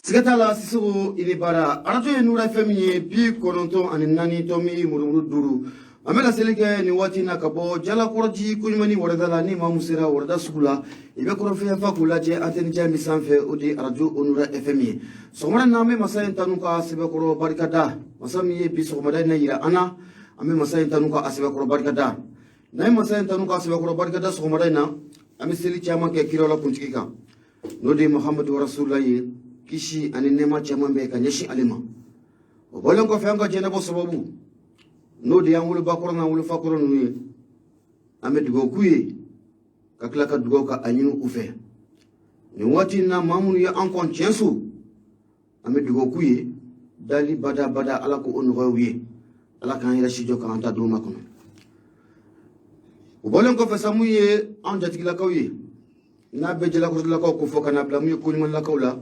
Siga t'a la, Sisoko, i ni baara. Arajo ye Nura FM ye, 94 tomi murumuru 5. An bɛ laseli kɛ nin waati in na ka bɔ Jalakɔrɔji Koɲumani wɛrɛda la. Ni maa min sera wɛrɛda sugu la, i bɛ kɔrɔnfɛyanfan k'u lajɛ, antenne jan min sanfɛ, o de ye arajo o Nura FM ye. Sɔgɔmada in na, an bɛ masa in tanu ka sɛbɛkɔrɔ barikada, masa min ye bi sɔgɔmada in na yira an na. An bɛ masa in tanu ka a sɛbɛkɔrɔ barikada. N'an ye masa in tanu ka sɛbɛkɔrɔ barikada sɔgɔmada in na, an bɛ seli caman kɛ kiraw la kuntigi kan, n'o de ye Muhamadu Rasulula ye, kisi ani nɛɛma caman bɛ ka ɲɛsin ale ma. O bɔlen kɔfɛ, an ka jɛnɛbɔ sababu, n'o de y'an wolobakɔrɔ n'an wolofakɔrɔ ninnu ye, an bɛ dugawu k'u ye, ka tila ka dugawu ka a ɲini u fɛ nin waati in na. Maa minnu ye an kɔn tiɲɛso, an bɛ dugawu k'u ye, dali bada bada, Ala k'o nɔgɔya u ye, Ala k'an yɛrɛ si jɔ k'an ta don ma kɔnɔ. O bɔlen kɔfɛ sa, mun ye an jatigilakaw ye, n'a bɛ Jalakɔrɔlakaw ko fɔ ka na bila mun ye Koɲumanlakaw la,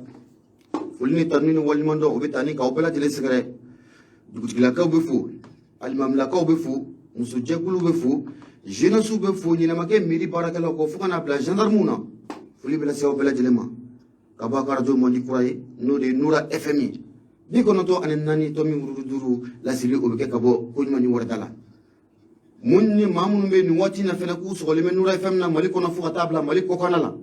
foli ni tanu ni waleɲumandɔn o bɛ taa ni k'aw bɛɛ lajɛlen sɛgɛrɛ. Dugutigilakaw bɛ fo, alimamilakaw bɛ fo, musojɛkuluw bɛ fo, jeunesse bɛ fo, ɲɛnɛmakɛ miiri baarakɛlaw kɔ, fo ka na bila gendarmew na. Foli bɛ lase aw bɛɛ lajɛlen ma ka bɔ a ka arajo mandi kura ye, n'o de ye Nura FM ye, 94 tomi mururu 5. Laseli o bɛ kɛ ka bɔ Koɲuman ni wɛrɛda la. Mun ni maa minnu bɛ nin waati in na fɛnɛ k'u sɔgɔlen bɛ Nura FM na Mali kɔnɔ fo ka taa bila Mali kɔkanna la,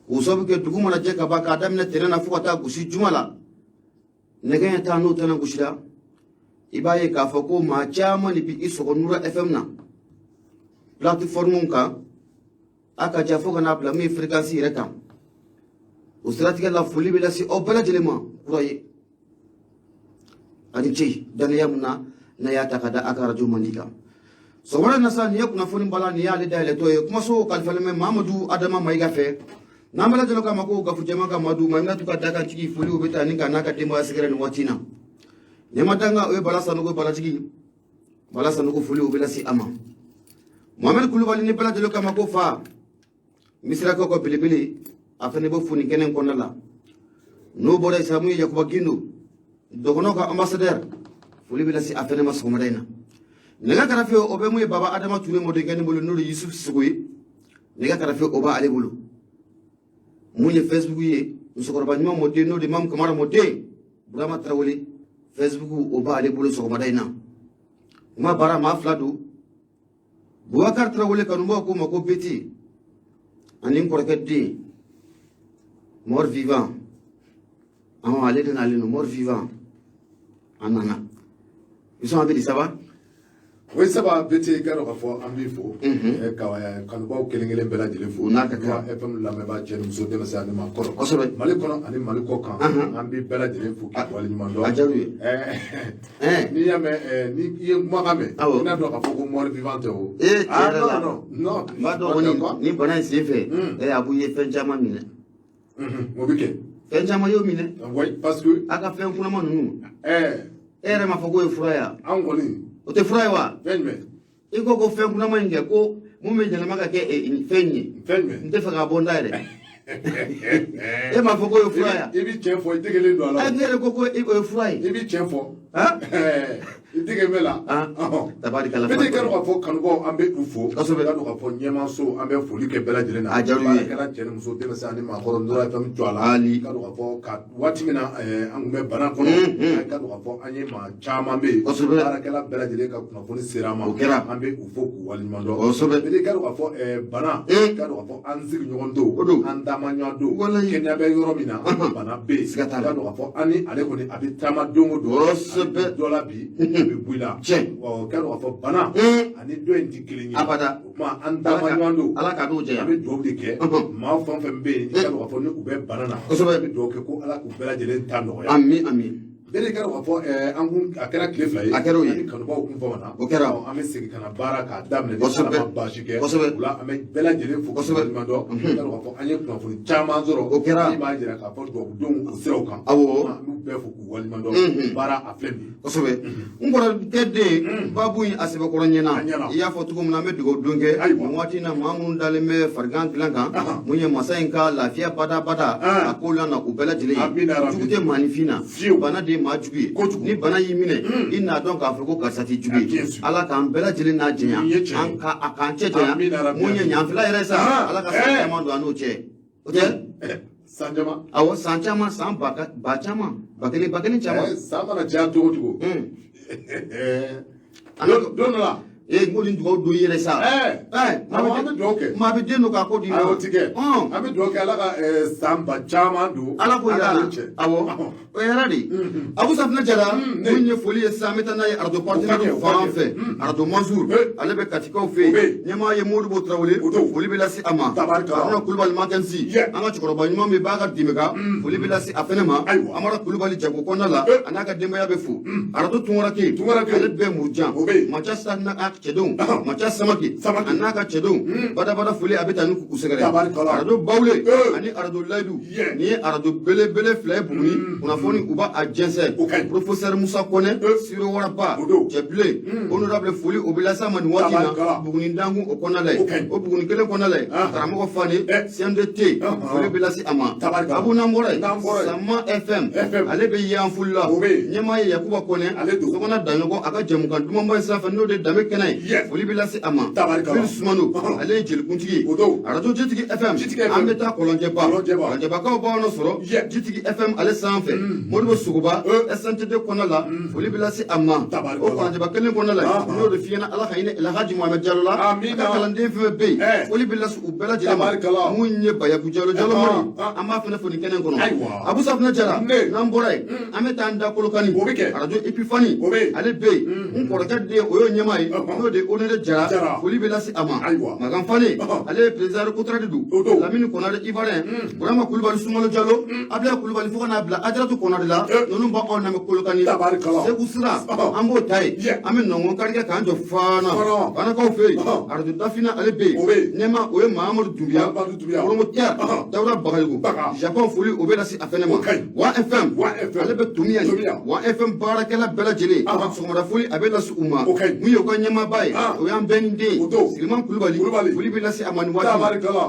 k'o sababu kɛ dugu mana jɛ ka ban, k'a daminɛ tɛnɛn na fo ka taa gosi juma la, nɛgɛ ɲɛ 10 n'o tɛnɛ gosira, i b'a ye k'a fɔ ko maa caman de bɛ i sɔgɔ Nura FM na plateforme kan, a ka ja fo ka n'a bila min ye fréquence yɛrɛ kan. O siratigɛ la, foli bɛ lase aw bɛɛ lajɛlen ma kura ye. Ani ce danaya mun na n'a y'a ta ka da a ka arajo mandi kan. Sɔgɔmada na sa, nin ye kunnafoni bala, nin y'ale dayɛlɛtɔ ye. Kumaso kalifalen bɛ Mamadu Adama Mayiga fɛ, n'an bɛɛ lajɛlen k'a ma ko Gafu Jɛma ka Madu Maminatu ka dakantigi. Foli o bɛ taa ni ka n'a ka denbaya sɛgɛrɛ nin waati in na. Ɲɛma danga, o ye Bala Sanogo, Balatigi Bala Sanogo, foli o bɛ lase a ma. Mohamed Kulubali, ni bɛɛ lajɛlen k'a ma ko fa Misirakaw ka belebele, a fana bɛ fo nin kɛnɛ in kɔnɔna la. N'o bɔra yen sa, mun ye Yakuba Gindo, dɔgɔnɔw ka ambassadeur, foli bɛ lase a fana ma sɔgɔmada in na. Nɛgɛ karafe, o bɛ mun ye Baba Adama Ture mɔdenkɛ bolo, n'o de Yusuf Sisoko ye, nɛgɛ karafe o b'ale bolo. Mun ye Facebook ye, musokɔrɔba ɲuman mɔden, n'o de Mamu Kamara mɔden, Burama Tarawele, Facebook o b'ale bolo sɔgɔmada in na. Kuma baara maa fila don, Bubakar Tarawele, kanubaw k'o ma ko Beti, ani n kɔrɔkɛ den mort vivant, awɔ, ale de nalen don, mort vivant, a nana. Isɔn Abidi, ça va? O saba bete, i ka dɔn k'a fɔ an b'i fo, ka kanubaw kelen kelen bɛɛ lajɛlen fo. O n'a ka kan. FM lamɛnbaa, cɛ ni muso, denmisɛn ani maakɔrɔ. Mali kɔnɔ ani Mali kɔ kan, an b'i bɛɛ lajɛlen fo k'i waleɲuman dɔn. A diyara u ye. N'i y'a mɛn, ni i ye kumakan mɛn, i n'a dɔn k'a fɔ ko mort vivant tɛ o. Ee, tiɲɛ yɛrɛ la. Non, non. N b'a dɔn kɔni, ni bana in sen fɛ, a b'u ye fɛn caman minɛ. O bɛ kɛ. Fɛn caman y'o minɛ. Oui, parce que A ka fɛn kunnama ninnu, e yɛrɛ m'a fɔ k'o ye fura ye wa? An kɔni. O tɛ fura ye wa? Fɛn jumɛn? I ko fɛn kunnama in kɛ ko mun bɛ yɛlɛma ka kɛ fɛn ye. Fɛn jumɛn? N tɛ fɛ k'a bɔ n da yɛrɛ. E m'a fɔ k'o ye fura ye? I bɛ tiɲɛ fɔ, i degelen don a la. Ne yɛrɛ ko o ye fura ye. I bɛ tiɲɛ fɔ. I dege bɛ la. Tabarikala. Bɛɛ ka dɔn k'a fɔ kanubaw, an bɛ u fo. Ka dɔn k'a fɔ ɲɛmaaso, an bɛ foli kɛ bɛɛ lajɛlen na. A diyara u ye. Baarakɛla cɛ ni muso, denmisɛn ani maakɔrɔ, Nura FM jɔ a la. Ali. Ka dɔn k'a fɔ ka waati min na an tun bɛ bana kɔnɔ, ka dɔn k'a fɔ an ye maa caman bɛ yen. Baarakɛla bɛɛ lajɛlen ka kunnafoni sera an ma. O kɛra. An bɛ u fo k'u waleɲuman dɔn. Bɛɛ ka dɔn k'a fɔ bana, ka dɔn k'a fɔ an sigiɲɔgɔn don. O don. An taamaɲɔgɔn don. Walayi. Kɛnɛya bɛ yɔrɔ min na, bana bɛ yen. Siga t'a la. Ka dɔn k'a fɔ an ni ale kɔni a bɛ taama don o don. A bɛ dɔ la bi, a bɛ bɔ i la. Wa ka dɔn k'a fɔ bana ani dɔ in tɛ kelen ye. Abada. O tuma an taamaɲɔgɔn don. Ala k'a n'o jɛya. An bɛ dugawu de kɛ. Maa fɛn o fɛn bɛ yen, i ka dɔn k'a fɔ ni u bɛ bana na. An bɛ dugawu kɛ ko Ala k'u bɛɛ lajɛlen ta nɔgɔya. Ami ami. Bɛɛ ka dɔn k'a fɔ an kun a kɛra tile 2 ye. A kɛra o ye. An ni kanubaw kun famana. O kɛra. An bɛ segin ka na baara k'a daminɛ ni Ala ma baasi kɛ. O la an bɛ bɛɛ lajɛlen fo k'u waleɲuman dɔn. I ka dɔn k'a fɔ an ye kunnafoni caman sɔrɔ. O kɛra. Min b'a jira k'a fɔ dubabudenw o siraw kan. An b'u bɛɛ fo k'u waleɲuman dɔn. Baara a filɛ nin ye. Kosɛbɛ. N kɔrɔkɛ den, babu in a sɛbɛkɔrɔ ɲɛna. I y'a fɔ cogo min na, an bɛ dugawu don kɛ nin waati in na maa minnu dalen bɛ farigan dilan kan, mun ye masa in ka lafiya badabada a ko la na u bɛɛ lajɛlen ye. Jugu tɛ maaninfin na, bana de ye maa jugu ye. Ni bana y'i minɛ, i n'a dɔn k'a fɔ ko karisa tɛ jugu ye. Ala k'an bɛɛ lajɛlen n'a janya, an ka a k'an cɛ janya. Mun ye ɲanfila yɛrɛ sa, Ala ka san caman don an n'o cɛ. O tɛ. San caman. Awɔ, san caman, san ba ba caman, ba kelen, ba kelen caman. San mana caya cogo o cogo. Don dɔ la. Ee, n ko nin dugawu don i yɛrɛ sa. Ɛɛ, an bɛ dugawu kɛ. Maa bɛ den don k'a ko d'i ma. Ayi, o ti kɛ. An bɛ dugawu kɛ Ala ka san ba caman don. Ala k'o yira an la. Awɔ, o yɛrɛ de. Abu Safinɛ Jara, mun ye foli ye sisan, an bɛ taa n'a ye arajo partenaire fan fɛ. Arajo Mansour, ale bɛ Katikaw fɛ yen. Ɲɛmaa ye Modibo Tarawele, foli bɛ lase a ma. Haruna Kulubali Makensi, an ka cɛkɔrɔba ɲuman min b'a ka Dimeka, foli bɛ lase a fɛnɛ ma. Amara Kulubali jago kɔnɔna la, a n'a ka denbaya bɛ fo. Arajo Tunkarake, ale bɛ Murujan. Maca Sa n'a ka cɛdenw, Maca Samake a n'a ka cɛdenw, badabada foli a bɛ taa ni k'u sɛgɛrɛ. Arajo Bawule ani arajo Layidu, nin ye arajo belebele fila ye Buguni. Kunnafoni u b'a a jɛnsɛn. Professeur Musa Kɔnɛ, Siro Waraba, Cɛbilen, honorable, foli o bɛ lase a ma nin waati in na Buguni dankun o kɔnɔna la yen. O Buguni kelen kɔnɔna la yen, karamɔgɔ Fane CMDT, foli bɛ lase a ma. Abu, n'an bɔra yen, Sama FM, ale bɛ Yanfolila, ɲɛmaa ye Yakuba Kɔnɛ, Sɔgɔna Daɲɔgɔn, a ka jɛmukan dumanba in sanfɛ, n'o de Danbe Kɛnɛ ye, foli bɛ lase a ma. Fili Sumano, ale ye jelikuntigi ye. Arajo Jitigi FM, an bɛ taa Kɔlɔnjɛba, Kɔlɔnjɛbakaw b'aw sɔrɔ Jitigi FM ale sanfɛ. Modibo Sogoba, SNTD kɔnɔna la, foli bɛ lase a ma. O Kɔlɔnjɛba kelen kɔnɔna la, n'o de fiyɛna, Ala ka hinɛ Elhaji Mohamed Jalo la, a ka kalanden fɛn fɛn bɛ yen, foli bɛ lase u bɛɛ lajɛlen ma. Mun ye Bayaku Jalo, Jalo Mori, an b'a fana fo nin kɛnɛ kɔnɔ. Abu Safinɛ Jara, n'an bɔra yen, an bɛ taa an da Kolokani, arajo Epifani, ale bɛ yen. N kɔrɔkɛ den, o y'o ɲɛmaa ye, n'o de ye Honore Jara, foli bɛ lase a ma. Makan Fane, ale ye président Kotaradi don. Lamini Konare Ivoirien, Burama Kulubali, Sunkalo Jalo, Abila Kulubali, fo ka n'a bila Ajaratu Konare la, ninnu b'anw lamɛn Kolokani. Segu Sira, an b'o ta yen, an bɛ nɔngɔn karikɛ k'an jɔ Fana, Fanakaw fɛ yen, arajo Dafina, ale bɛ yen. Ɲɛmaa o ye Mahamadu Dunbiya, promoteur Dawuda Bagayogo Japon, foli o bɛ lase a fɛnɛ ma. Wa FM, ale bɛ Tomiya, Wa FM baarakɛla bɛɛ lajɛlen, sɔgɔmada foli a bɛ lase u ma. Mun ye u ka ɲɛmaaba ye, o y'an bɛɛ ni den ye, Siriman Kulubali, foli bɛ lase a ma nin waati.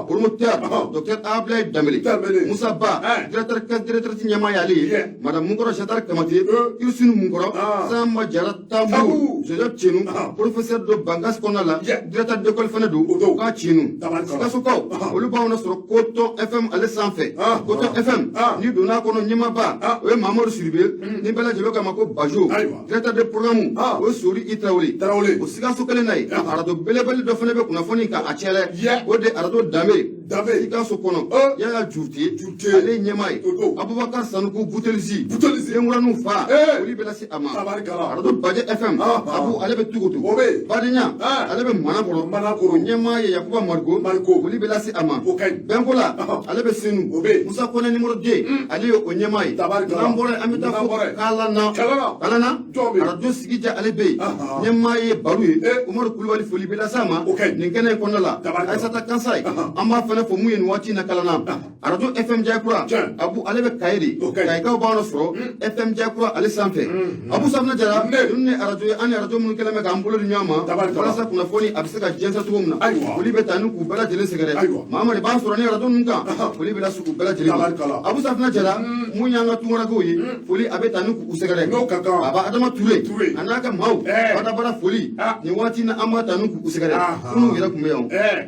Promoteur docteur Ablaye Danbele, Musa Ba, directeur caisse de retraite ɲɛmaa y'ale ye, madame Munkɔrɔ Jatar Kamate, Irsini Munkɔrɔ, Samba Jara Tambu, Joseph Tienu, professeur de Bangas kɔnɔna la, directeur d'école fɛnɛ don, k'a Tienu. Sikasokaw, olu b'anw sɔrɔ Coton FM ale sanfɛ. Coton FM, n'i donna a kɔnɔ, ɲɛmaaba o ye Mamadu Sidibe, ni bɛɛ lajɛlen k'a ma ko Bajo, directeur de programme o ye Sori I Tarawele. O Sikaso kelen na yen, arajo belebele dɔ fɛnɛ bɛ kunnafoni ka a cɛlɛ, o de arajo Danbe Sikaso kɔnɔ, Yaya Jurute, ale ye ɲɛmaa ye. Abubakar Sanuku Butelisi, denkuraninw fa, foli bɛ lase a ma. Arajo Bajɛ FM, Abu, ale bɛ Tugutu. Badenya, ale bɛ Manakɔrɔ, o ɲɛmaa ye Yakuba Mariko, foli bɛ lase a ma. Bɛnkola, ale bɛ Senu, Musa Kɔnɛ numéro 2, ale ye o ɲɛmaa ye. N'an bɔra yen, an bɛ taa fo Kalana. Kalana, arajo Sigija, ale bɛ yen, ɲɛmaa ye Baru ye, Umaru Kulubali, foli bɛ lase a ma nin kɛnɛ in kɔnɔna la. Ayisata Kansa ye, an b'a fana fo. Mun ye nin waati in na Kalana, arajo FM Jayakura, Abu, ale bɛ Kaye de. Kayikaw b'an sɔrɔ FM Jayakura ale sanfɛ. Abu Safinɛ Jara, ninnu ni arajo ye, an ni arajo minnu kɛlen bɛ k'an bolo di ɲɔgɔn ma walasa kunnafoni a bɛ se ka jɛnsɛn cogo min na, foli bɛ taa ni k'u bɛɛ lajɛlen sɛgɛrɛ. Mamadi b'an sɔrɔ ni arajo ninnu kan, foli bɛ lase u bɛɛ lajɛlen ma. Abu Safinɛ Jara, mun y'an ka tunkarankew ye, foli a bɛ taa ni k'u sɛgɛrɛ. Baba Adama Ture a n'a ka maaw, badabada foli nin waati in na, an b'a ta ni k'u sɛgɛrɛ. Kunun yɛrɛ tun bɛ yan.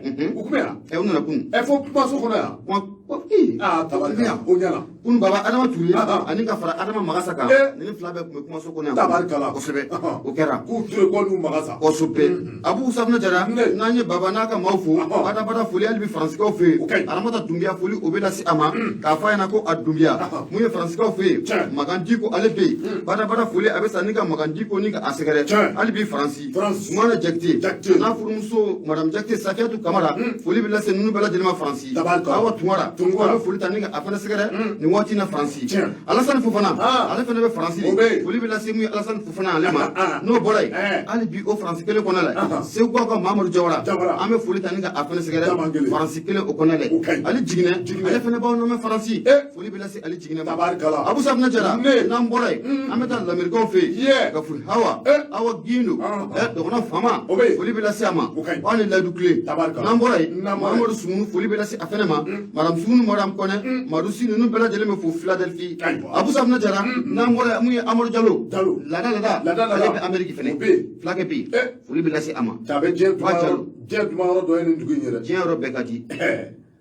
U tun bɛ yan. U nana kunun. Fo kumaso kɔnɔ yan. Aa, tabarikala, o ɲɛna. Kunun, Baba Adama Ture ani ka fara Adama Magasa kan, ninnu fila bɛɛ tun bɛ kumaso kɔnɔ yan. Tabarikala. Kosɛbɛ, o kɛra. K'u Ture kɔ n'u Magasa. Kosɛbɛ. Abu Safinɛ Jara, n'an ye Baba n'a ka maaw fo, badabada foli hali bi Faransikaw fɛ yen. Aramata Dunbiya, foli o bɛ lase a ma k'a fɔ a ɲɛna ko a Dunbiya. Mun ye Faransikaw fɛ yen, Makan Diko, ale bɛ yen. Badabada foli a bɛ sa ni ka Makan Diko ni ka a sɛgɛrɛ hali bi Faransi. Sumana Jakite n'a furumuso madame Jakite, Safiyatu Kamara, foli bɛ lase ninnu bɛɛ lajɛlen ma Faransi. Awa Tunkara, an bɛ foli ta ni ka a fana sɛgɛrɛ nin waati in na Faransi. Alasani Fofana, ale fana bɛ Faransi de. Foli bɛ lase mun ye Alasani Fofana ale ma. N'o bɔra yen, hali bi o Faransi kelen kɔnɔna la, Segukaw ka Mamadu Jawara, an bɛ foli ta ni ka a fana sɛgɛrɛ Faransi kelen o kɔnɔna la. Ale Jiginɛ, ale fana b'aw lamɛn Faransi. Foli bɛ lase ale Jiginɛ ma. Abu Safinɛ Jara, n'an bɔra yen, an bɛ taa Lamerikaw fɛ yen, Gafuru Hawa, Awa Gindo, dɔgɔnɔ faama, foli bɛ lase a ma, aw ni Layidu Kile. N'an bɔra yen, Mamadu Sumunu, foli bɛ lase a fana ma. Madame Sumunu, Madame Kɔnɛ, Madu Si, ninnu bɛɛ lajɛlen bɛ fo Philadelphie. Abu Safinɛ Jara, n'an bɔra yen, mun ye Amadu Jalo, Lada Lada, ale bɛ Ameriki fɛnɛ, fulakɛ bɛ yen, foli bɛ lase a ma. A bɛ diɲɛ duman yɔrɔ dɔ ye nin dugu in yɛrɛ. Diɲɛ yɔrɔ bɛɛ ka di.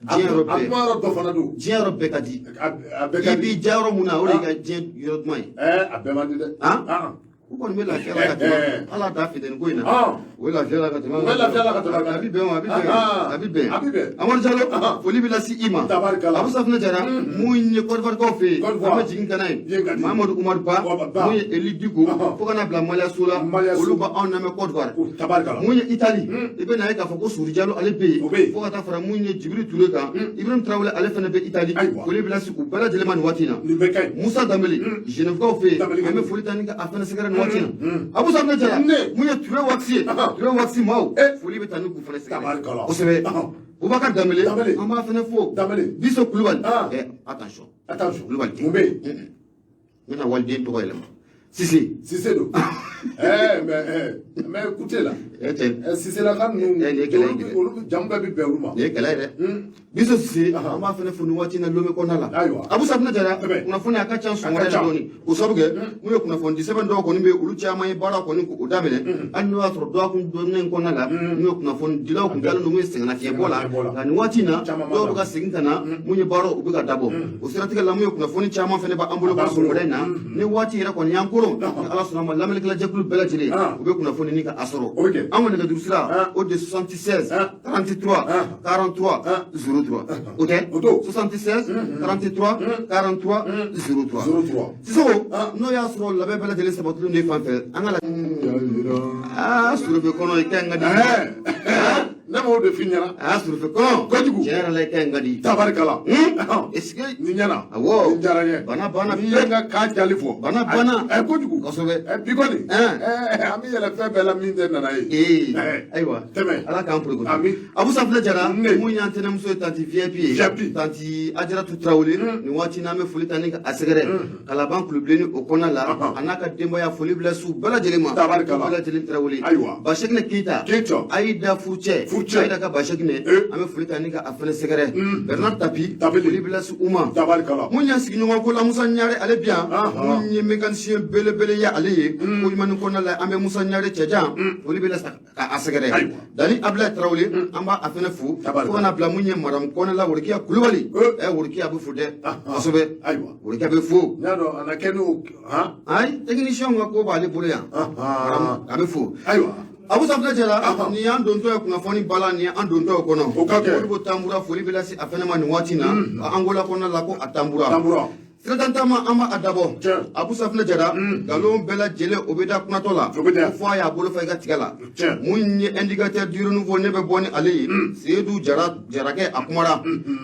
Diɲɛ yɔrɔ A bɛɛ. kuma yɔrɔ dɔ fana don. Diɲɛ yɔrɔ bɛɛ ka di. A bɛɛ ka I di. b'i diya yɔrɔ mun na, o de y'i ka diɲɛ yɔrɔ duman ye. A bɛɛ man di dɛ. Han? Ah. U kɔni bɛ lafiya la ka tɛmɛ ala da fitini ko in na. U bɛ lafiya la ka tɛmɛ. U bɛ lafiya la ka tɛmɛ. A bɛ bɛn wa, a bɛ bɛn, a bɛ bɛn. A bɛ bɛn. Amadu Jalo, foli bɛ lase i ma. Tabarikala. Abu Safinɛ Jara, mun ye Côte d'Ivoire fɛ yen, Côte d'Ivoire. an bɛ jigin ka na Yen yen. ka di. Mamadu Umaru Ba, Ba. mun ye Eli Diko, fo ka na bila Maliyaso la, Maliyaso. olu b'anw lamɛn Côte d'Ivoire. Tabarikala. Mun ye Italie, i bɛ na ye k'a fɔ ko Suru Jalo ale bɛ O bɛ yen, yen. fo ka taa fara mun ye Jibiri Ture kan, Ibrahim Traoré ale fana bɛ Italie. Ayiwa. Foli bɛ lase u bɛɛ lajɛlen ma nin waati in na. Nin bɛɛ ka ɲi. Musa Danbele, Genèvekaw fɛ yen, Danbele. an bɛ foli ta ni ka a fana sɛgɛrɛ nin waati in na. Abu Safinɛ Jara, Ne. mun ye Ture Waxi ye, Ture Waxi maaw, foli bɛ ta ni k'u fana sɛgɛrɛ Tabarikala. kosɛbɛ. Bubakar Danbele, Danbele. an b'a fana fo. Danbele. Biso Kulubali, attention. Attention. Kulubali tɛ. Mun bɛ yen? N bɛna waliden tɔgɔ yɛlɛma, Sise. Cissé don. Mais écoutez là. Cɛ. Cissé laka ninnu. Nin ye kɛlɛ ye, kɛlɛ. Olu jamu bɛɛ bɛ bɛn olu ma. Nin ye kɛlɛ ye dɛ. Biso Sise, an b'a fana fo nin waati in na Lome kɔnɔna la. Ayiwa. Abu Safinɛ Jara, Kosɛbɛ. kunnafoni a ka ca A sɔngɔ ka la ca. dɔɔni, k'o sababu kɛ mun ye, kunnafoni di sɛbɛn dɔw kɔni bɛ yen, olu caman ye baara kɔni k'o daminɛ, hali n'o y'a sɔrɔ dɔgɔkun dɔɔnin in kɔnɔna la, n'u ye kunnafoni dilaw kun dalen don mun ye sɛgɛnnafiɲɛbɔ la. Sɛgɛnnafiɲɛbɔ la. Nka nin waati in na, Caman b'a dɔw bɛ la. ka segin ka na mun ye baaraw u bɛ ka dabɔ. O siratigɛ la, mun ye kunnafoni caman fana b'an bolo A b'an kɔrɔ bolo. sɔgɔmada in na, ni waati yɛrɛ kɔni y'an koron, ni Ala sɔnna ma, lamɛnnikɛla jɛkulu bɛɛ lajɛlen u bɛ kunnafoni ni ka a sɔrɔ. O bɛ kɛ. An ka nɛgɛjuru sira, o de 76 33 43 03, o tɛ? O don. 76 33 43 03. 03. Sisoko, n'o y'a sɔrɔ labɛn bɛɛ lajɛlen sabatilen don i fan fɛ, an ka la surufe kɔnɔ, i ka ɲi ka di. Ne m'o de f'i ɲɛna. Surufe kɔnɔ. Kojugu. Tiɲɛ yɛrɛ la, i ka ɲi ka di. Tabarikala. Est-ce que Nin ɲɛna. Awɔ. Nin diyara n ye. Bana banna. N'i ye n ka kan jali fɔ. Bana banna. Kojugu. Kosɛbɛ. Bi kɔni. An bɛ yɛlɛ fɛn bɛɛ la min tɛ nana ye. Ayiwa. Tɛmɛ. Ala k'an porokoto. Ami. Abu Safinɛ Jara, Ne. mun y'an tɛnɛmuso ye, tanti VIP ye. VIP. Tanti Ajaratu Tarawele, nin waati n'an bɛ foli ta ni a sɛgɛrɛ. Kalaban Kulubilenni o kɔnɔna la, a n'a ka denbaya, foli bila su bɛɛ lajɛlen ma. Tabarikala. Bɛɛ lajɛlen Tarawele. Ayiwa. Basɛkinɛ Keyita. Keyita. Ayida Furucɛ. Furucɛ. Ayida ka Basɛkinɛ. An bɛ foli ta ni ka a fɛnɛ sɛgɛrɛ. Bernard Tapi. Tapi. Foli bila su u ma. Tabarikala. Mun y'an sigiɲɔgɔn ko la, Musa Ɲare ale bi yan. Mun ye mécanicien belebele ye ale ye. Ko ɲuman ni kɔnɔna la, an bɛ Musa Ɲare cɛjan. Foli bɛ la ka a sɛgɛrɛ. Ayiwa. Dani Abulaye Tarawele, an b'a a fɛnɛ fo. Tabarikala. Fo ka na bila mun ye madame kɔnɛ la, Worokiya Kulubali. Worokiya bɛ fo dɛ. Kosɛbɛ. Ayiwa. Worokiya bɛ fo. N y'a dɔn a na kɛ n'o han. Ayi, technicien ka ko b'ale bolo yan. A bɛ fo. Ayiwa. Abu Safinɛ Jara, nin y'an dontɔ ye kunnafoni ba la, nin y'an dontɔ ye kɔnɔ. O ka kɛ. Modibo Tanbura, foli bɛ lase a fɛnɛ ma nin waati in na. Angola kɔnɔna la ko a Tanbura. Tanbura. Siratan taama, an b'a dabɔ. Tiɲɛ. Abu Safinɛ Jara, nkalon bɛɛ lajɛlen o bɛ da kunnatɔ la. O bɛ da. Fo a y'a bolo fa i ka tiga la. Tiɲɛ. Mun ye indicateur du renouveau, ne bɛ bɔ ni ale ye. Seyidu Jara Jarakɛ, a kumara.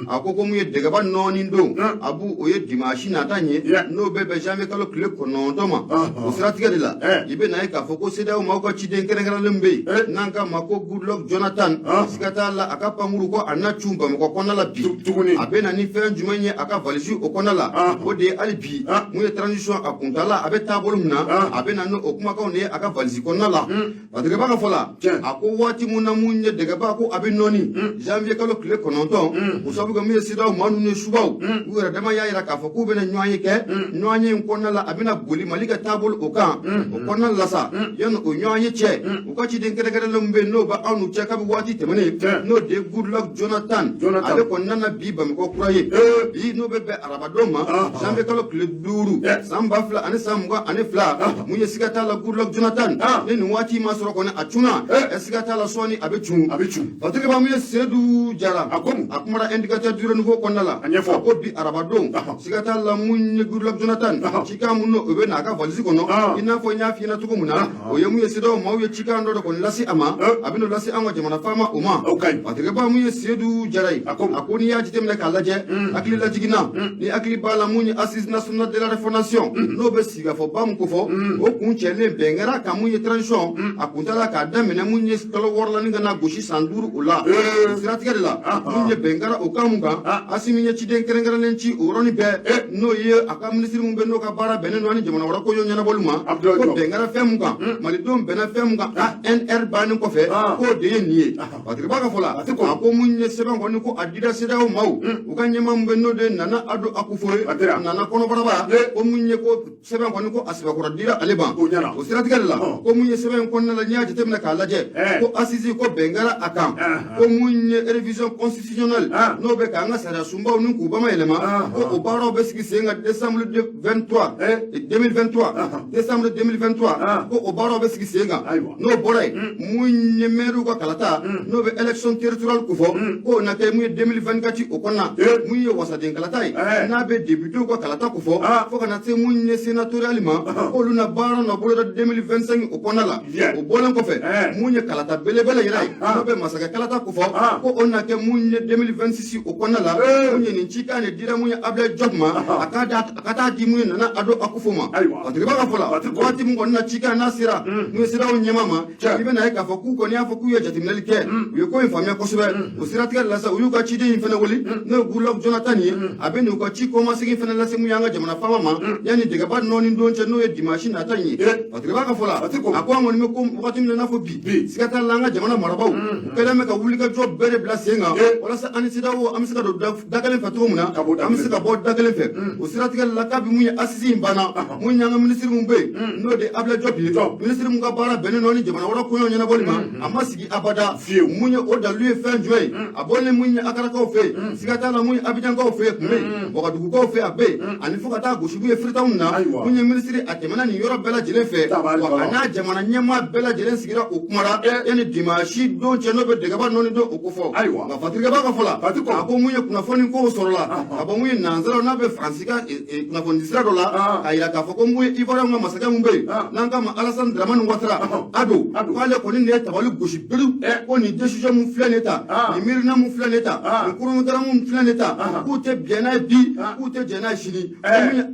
A ko mun ye dɛgɛba nɔɔni don. Abu, o ye dimanche nata in ye. N'o bɛ bɛn janvier kalo tile 9 ma. O siratigɛ de la. I bɛ na ye k'a fɔ ko CEDEAO maaw ka ciden kɛrɛnkɛrɛnlen bɛ yen. N'an k'a ma ko Goodluck Jonathan. Siga t'a la, a ka pankuru ko a na cun Bamakɔ kɔnɔna la bi. Tuguni. A bɛ na ni fɛn jumɛn ye a ka valise o kɔnɔna la. O de ye hali bi mun ye transition a kuntala a bɛ taabolo min na, a bɛ na ni o kumakanw de ye a ka valise kɔnɔna la. Patrick ka fɔ la, a ko waati mun na mun ye dɛgɛba ko a bɛ nɔɔni janvier kalo tile 9, o sababu kɛ mun ye CEDEAO maa ninnu ye subaw u yɛrɛ dama y'a jira k'a fɔ k'u bɛna ɲɔgɔn ye kɛ. Ɲɔgɔn ye in kɔnɔna la, a bɛna boli Mali ka taabolo o kan o kɔnɔna la sa. Yanni o ɲɔgɔn ye cɛ, u ka ciden kɛrɛnkɛrɛnlen min bɛ yen, n'o bɛ anw n'u cɛ kabi waati tɛmɛnen, n'o de ye Goodluck Jonathan, ale kɔni nana bi Bamakɔ kura ye bi, n'o bɛ bɛn arabadon ma, janvier kalo tile 5, san 2022. Mun ye siga t'a la, Goodluck Jonathan, ni nin waati ma sɔrɔ kɔni a cunna, siga t'a la sɔɔni a bɛ cun. A bɛ cun. Patrick ba, mun ye Seydou Jara, A ko mun? A kumara indicateur du renouveau kɔnɔna la. A ɲɛfɔ. A ko bi arabadon, siga t'a la mun ye Goodluck Jonathan, cikan mun n'o bɛ na a ka valise kɔnɔ, i n'a fɔ n y'a f'i ɲɛna cogo min na, o ye mun ye CEDEAO maaw ye cikan dɔ de kɔni lase a ma, a bɛ n'o lase an ka jamana faama o ma. O ka ɲi. Patrick ba, mun ye Seydou Jara ye, A ko mun? A ko n'i y'a jateminɛ k'a lajɛ, hakili lajiginna ni hakili b'a la, mun ye assise nationale de la refondation, n'o bɛ sigikafɔba min kofɔ, o kun cɛlen bɛn kɛra ka mun ye transition a kuntala k'a daminɛ mun ye kalo 6 la ni ka na gosi san 5 o la. O siratigɛ de la, mun ye bɛn kɛra o kan mun kan, Asimi ye ciden kɛrɛnkɛrɛnnen ci o yɔrɔnin bɛɛ, n'o ye a ka minisiri mun bɛ, n'o ka baara bɛnnen don ani jamana wɛrɛ koɲɔ ɲɛnabɔli ma, Abdoulaye ko Diop. bɛn kɛra fɛn mun kan, malidenw bɛnna fɛn mun kan ANR bannen kɔfɛ, k'o de ye nin ye. Patrick ba ka fɔ la, a ko mun ye sɛbɛn kɔni ko a dira CEDEAO maaw, u ka ɲɛmaa mun bɛ, n'o de ye Nana Ado Akufo ye. A dira. Nana kɔnɔbaraba ko mun ye ko sɛbɛn kɔni ko a sɛbɛkɔrɔ dira ale ma. O ɲɛna. O siratigɛ de la, ko mun ye sɛbɛn in kɔnɔna la, n'i y'a jateminɛ k'a lajɛ, ko assise ko bɛn kɛra a kan, ko mun ye révision constitutionnelle n'o bɛ k'an ka sariya sunbaw ni k'u bama yɛlɛma, ko o baaraw bɛ sigi sen kan décembre 23 2023, décembre 2023, ko o baaraw bɛ sigi sen kan. N'o bɔra yen, mun ye maire ka kalata n'o bɛ élection territoriale kofɔ, k'o na kɛ mun ye 2024 o kɔnɔna, mun ye wasaden kalata ye n'a bɛ député ka kalata kofɔ, fo ka na se mun ye sénatorial ma, k'olu na baara nɔ boloda 2025 o kɔnɔna la. O bɔlen kɔfɛ, mun ye kalata belebele yɛrɛ ye n'o bɛ masakɛ kalata kofɔ, ko o na kɛ mun ye 2026 o kɔnɔna la. Mun ye nin cikan de dira mun ye Abdoulaye Diop ma, a ka taa di mun ye Nana Ado Akufo ma. Patiriba ka fɔ la, waati min kɔni na cikan n'a sera mun ye CEDEAO ɲɛmaa ma, i bɛna ye k'a fɔ k'u kɔni y'a fɔ k'u ye jateminɛli kɛ, u ye ko in faamuya kosɛbɛ. O siratigɛ de la sa, u y'u ka ciden in fana wele, n'o ye Goodluck Jonathan ye, a bɛ n'u ka ci kɔmasegin fana lase mun ye an ka jamana faama ma yanni dɛgɛba nɔɔni don cɛ, n'o ye dimanche nata in ye. Patiriba ka fɔ la, a ko an kɔni bɛ ko wagati min na n'a fɔ bi, siga t'a la an ka jamana marabaaw u kɛlen bɛ ka wulikajɔ bɛɛ de bila sen kan walasa an ni CEDEAO an bɛ se ka don da kelen fɛ cogo min na, an bɛ se ka bɔ da kelen fɛ. O siratigɛ la, kabi mun ye assise in banna, mun y'an ka minisiri mun bɛ yen n'o de ye Abdoulaye Diop ye, minisiri mun ka baara bɛnnen don ni jamana wɛrɛ koɲɛw ɲɛnabɔli ma, a ma sigi abada. Mun ye o dalilu ye fɛn jumɛn ye? A bɔlen mun ye Akarakaw fɛ yen, siga t'a la mun ye Abijankaw fɛ yen tun bɛ yen, Wagadugukaw fɛ a bɛ yen, ani fo ka taa gosi mun ye Freetown na. Mun ye minisiri a tɛmɛna nin yɔrɔ bɛɛ lajɛlen fɛ, wa a n'a jamana ɲɛmaa bɛɛ lajɛlen sigira o kumara yanni dimanche don cɛ, n'o bɛ dɛgɛba nɔɔni don o kofɔ. Nka Fatirikɛba ka fɔ la, a ko mun ye kunnafoni kow sɔrɔla ka bɔ mun ye nanzaraw n'a bɛ Faransi ka kunnafoni sira dɔ la, k'a yira k'a fɔ ko mun ye Ivoirien ka masakɛ mun bɛ yen n'an k'a ma Alassane Dramane Ouattara Ado, k'ale kɔni de ye tabali gosi pewu, ko nin décision mun filɛ nin ta, nin miirina mun filɛ nin ta, nin chronogramme mun filɛ nin ta, k'u tɛ bɛn n'a ye bi, k'u tɛ jɛn n'a ye sini.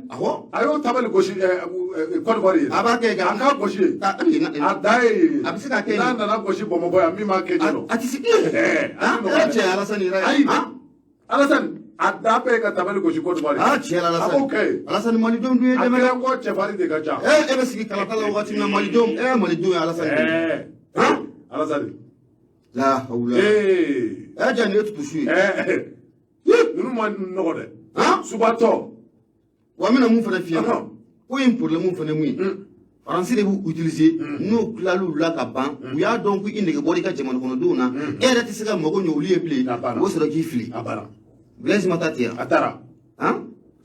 Awɔ, a y'o tabali gosi Côte d'Ivoire ye. A b'a kɛ a k'a gosi yen, a da ye yen. A bɛ se ka kɛ n'a nana gosi Bamakɔ yan, min b'a kɛ yen nɔ. A tɛ se. Cɛ Alassane yɛrɛ. Ayi, Alassane a da bɛɛ ka tabali gosi Côte d'Ivoire. Ah, tiɲɛ la Alassane. A b'o kɛ yen. Alassane, malidenw dun ye dɛmɛ. A kɛra ko cɛfarin de ka ca. E bɛ sigi kalata la wagati min na, malidenw, malidenw ye Alassane. Alassane. La hawla. Ja nin ye tutusu ye. Ninnu ma nɔgɔ dɛ. Subatɔ. Wa n bɛna mun fana f'i ɲɛna, ko in problème fana mun ye, Faransi de b'u utiliser n'u tilal'u la ka ban, u y'a dɔn ko i nege bɔra i ka jamana kɔnɔdenw na, e yɛrɛ tɛ se ka mago ɲɛ olu ye bilen, u bɛ sɔrɔ k'i fili. Blaise ma taa ten yan. A taara.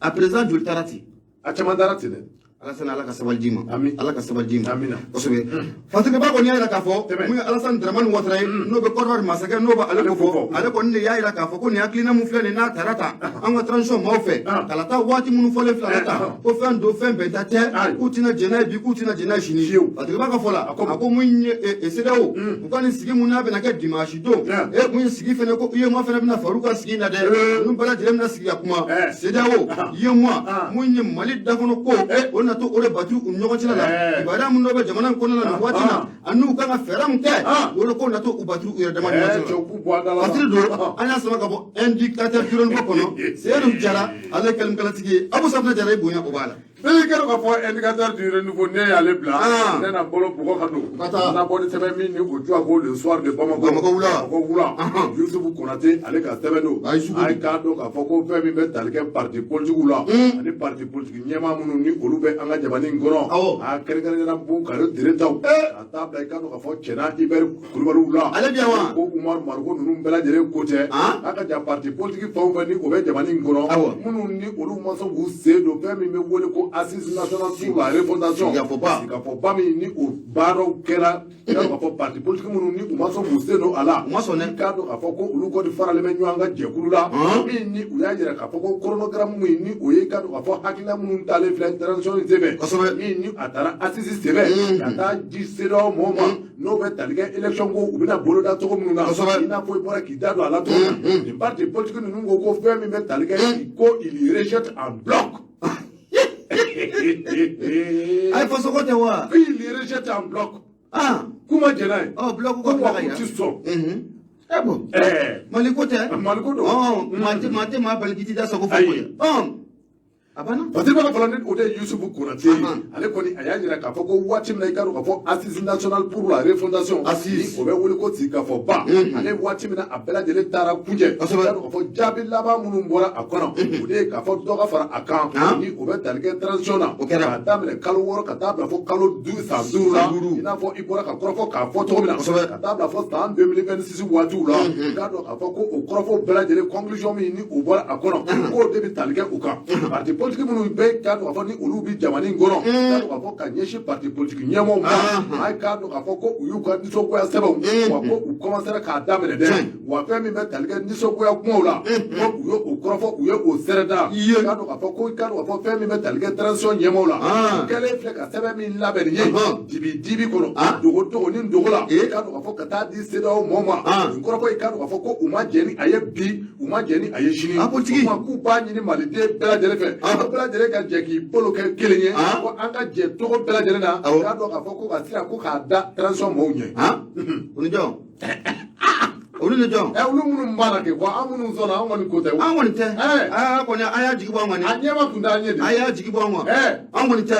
A président joli taara ten? A caman taara ten dɛ. Alassane, Ala ka sabali d'i ma. Ala ka sabali d'i ma. Amina. Kosɛbɛ. Fatirikɛba kɔni y'a jira k'a fɔ mun ye Alassane Dramane Ouattara ye, n'o bɛ Côte d'Ivoire masakɛ, n'o b'ale ko fɔ, ale kɔni de y'a jira k'a fɔ ko nin hakilina mun filɛ nin n'a taara ta an ka transition maaw fɛ, kalata waati minnu fɔlen filɛ ale ta, ko fɛn don fɛn bɛnta tɛ, k'u tɛna jɛn n'a ye bi, k'u tɛna jɛn n'a ye sini. Fatirikɛba ka fɔ la, a ko mun ye CEDEAO u ka nin sigi mun n'a bɛna kɛ dimanche don, mun ye sigi fɛnɛ ko UEMOA fɛnɛ bɛna far'u ka sigi in na dɛ, ninnu bɛɛ lajɛlen bɛna sigi ka kuma CEDEAO, UEMOA, mun ye Mali dakɔnɔ ko o na to o de batu u ni ɲɔgɔn cɛla la, kibaruya minnu bɛ jamana in kɔnɔna la nin waati na, ani n'u kan ka fɛɛrɛ min kɛ, o de ko na to u batu u yɛrɛ dama ni ɲɔgɔn cɛla la. Fatiri don, an y'a sama ka bɔ indicateur du renouveau kɔnɔ. Seydou Jara, ale ye kɛlɛkɛlatigi ye, Abu Safinɛ Jara, i bonya o b'a la. Ne kɛra k'a fɔ indicateur du renouveau, ne y'ale bila, ne na bolo bugɔ ka don na bɔ ni sɛbɛn min ni o juwa ko Le Soir de Bamako. Bamako wula. Bamako wula. Yusufu Konate ale ka sɛbɛn don. A ye k'a dɔn k'a fɔ ko fɛn min bɛ tali kɛ parti politique la ani parti politique ɲɛmaa minnu ni olu bɛ an ka jamana in kɔnɔ, a kɛrɛnkɛrɛnnenya Bukari Deretaw ka taa bila i k'a dɔn k'a fɔ Cɛna Ibɛri Kulubaliw la. Ale bɛ yan wa? Ko Umaru Mariko ninnu bɛɛ lajɛlen ko tɛ. A ka ja parti politique fɛn o fɛn ni o bɛ jamana in kɔnɔ, minnu ni olu ma sɔn k'u sen don fɛn min bɛ wele ko assise nationale sur la refondation, sigikafɔba min ni o baaraw kɛra, i k'a dɔn k'a fɔ parti politique minnu ni u ma sɔn k'u sen don a la, u ma sɔn dɛ, k'a dɔn k'a fɔ ko olu kɔni faralen bɛ ɲɔgɔn kan jɛkulu la min ni u y'a jira k'a fɔ ko chronogramme min ni o ye i k'a dɔn k'a fɔ hakilina minnu talen filɛ transition in senfɛ, kosɛbɛ, min ni a taara assise senfɛ ka taa di CEDEAO mɔgɔw ma, n'o bɛ tali kɛ élection ko u bɛna boloda cogo minnu na, i n'a fɔ i bɔra k'i da don a la cogo min, nin parti politique ninnu ko ko fɛn min bɛ tali kɛ ko il rejette en bloc. Ayi, faso ko tɛ wa? Il rejette en bloc. Ah. K'u ma jɛn n'a ye. Ɔ, bloc ko wa k'u ti sɔn. Bon. Mali ko tɛ. Mali ko don. Ɔ, maa tɛ maa bali k'i t'i da sago fɔ koyi. Ɔ. A banna. Fasiribaga fɔlɔ ni o de ye Yusufu Konate ye. Ale kɔni a y'a jira k'a fɔ ko waati min na i k'a dɔn k'a fɔ Assise nationale pour la refondation, Assise. ni o bɛ wele ko sigikafɔba, ale waati min na a bɛɛ lajɛlen taara kuncɛ, i k'a dɔn k'a fɔ jaabi laban minnu bɔra a kɔnɔ, o de ye k'a fɔ dɔ ka fara a kan ni o bɛ tali kɛ transition na, O kɛra. k'a daminɛ kalo 6 ka taa bila fo kalo 5, san 5 la, San 5. I n'a fɔ i bɔra ka kɔrɔfɔ k'a fɔ cogo min na, ka taa bila fo san 2026 waatiw la. I k'a dɔn k'a fɔ ko o kɔrɔfɔ bɛɛ lajɛlen, conclusion min ni o bɔra a kɔnɔ, k'o de bɛ tali kɛ o kan. Parti politique minnu bɛ, k'a dɔn k'a fɔ ni olu bɛ jamana in kɔnɔ, k'a dɔn k'a fɔ ka ɲɛsin parti politique ɲɛmɔgɔw ma, a k'a dɔn k'a fɔ ko u y'u ka nisɔngoya sɛbɛnw, wa ko u commencera k'a daminɛ dɛ. Wa fɛn min bɛ tali kɛ nisɔngoya kumaw la, ko u ye o kɔrɔfɔ, u ye o sɛrɛda. K'a dɔn k'a fɔ ko i k'a dɔn k'a fɔ fɛn min bɛ tali kɛ transition ɲɛmɔgɔw la, u kɛlen filɛ ka sɛbɛn min labɛn nin ye dibi dibi kɔnɔ, dogo dogo ni dogo la, k'a dɔn k'a fɔ ka taa di CEDEAO mɔɔw ma, nin kɔrɔfɔ, i k'a dɔn k'a fɔ ko u ma jɛn ni a ye bi, u ma jɛn ni a ye sini. A politique. O tuma k'u b'a ɲini maliden bɛɛ lajɛlen fɛ, ko bɛɛ lajɛlen ka jɛ k'i bolo kɛ kelen ye, ko an ka jɛ togo bɛɛ lajɛlen na, k'a dɔn k'a fɔ ko ka sira ko k'a da transition mɔɔw ɲɛ. O ni jɔn? Olu ni jɔn? Ɛ, olu minnu b'a la kɛ ko an minnu sɔnna, an kɔni ko tɛ. An kɔni tɛ. Aa kɔni, a y'a jigi bɔ an kɔni. A ɲɛma tun t'an ye de. A y'a jigi bɔ an kɔn. An kɔni tɛ.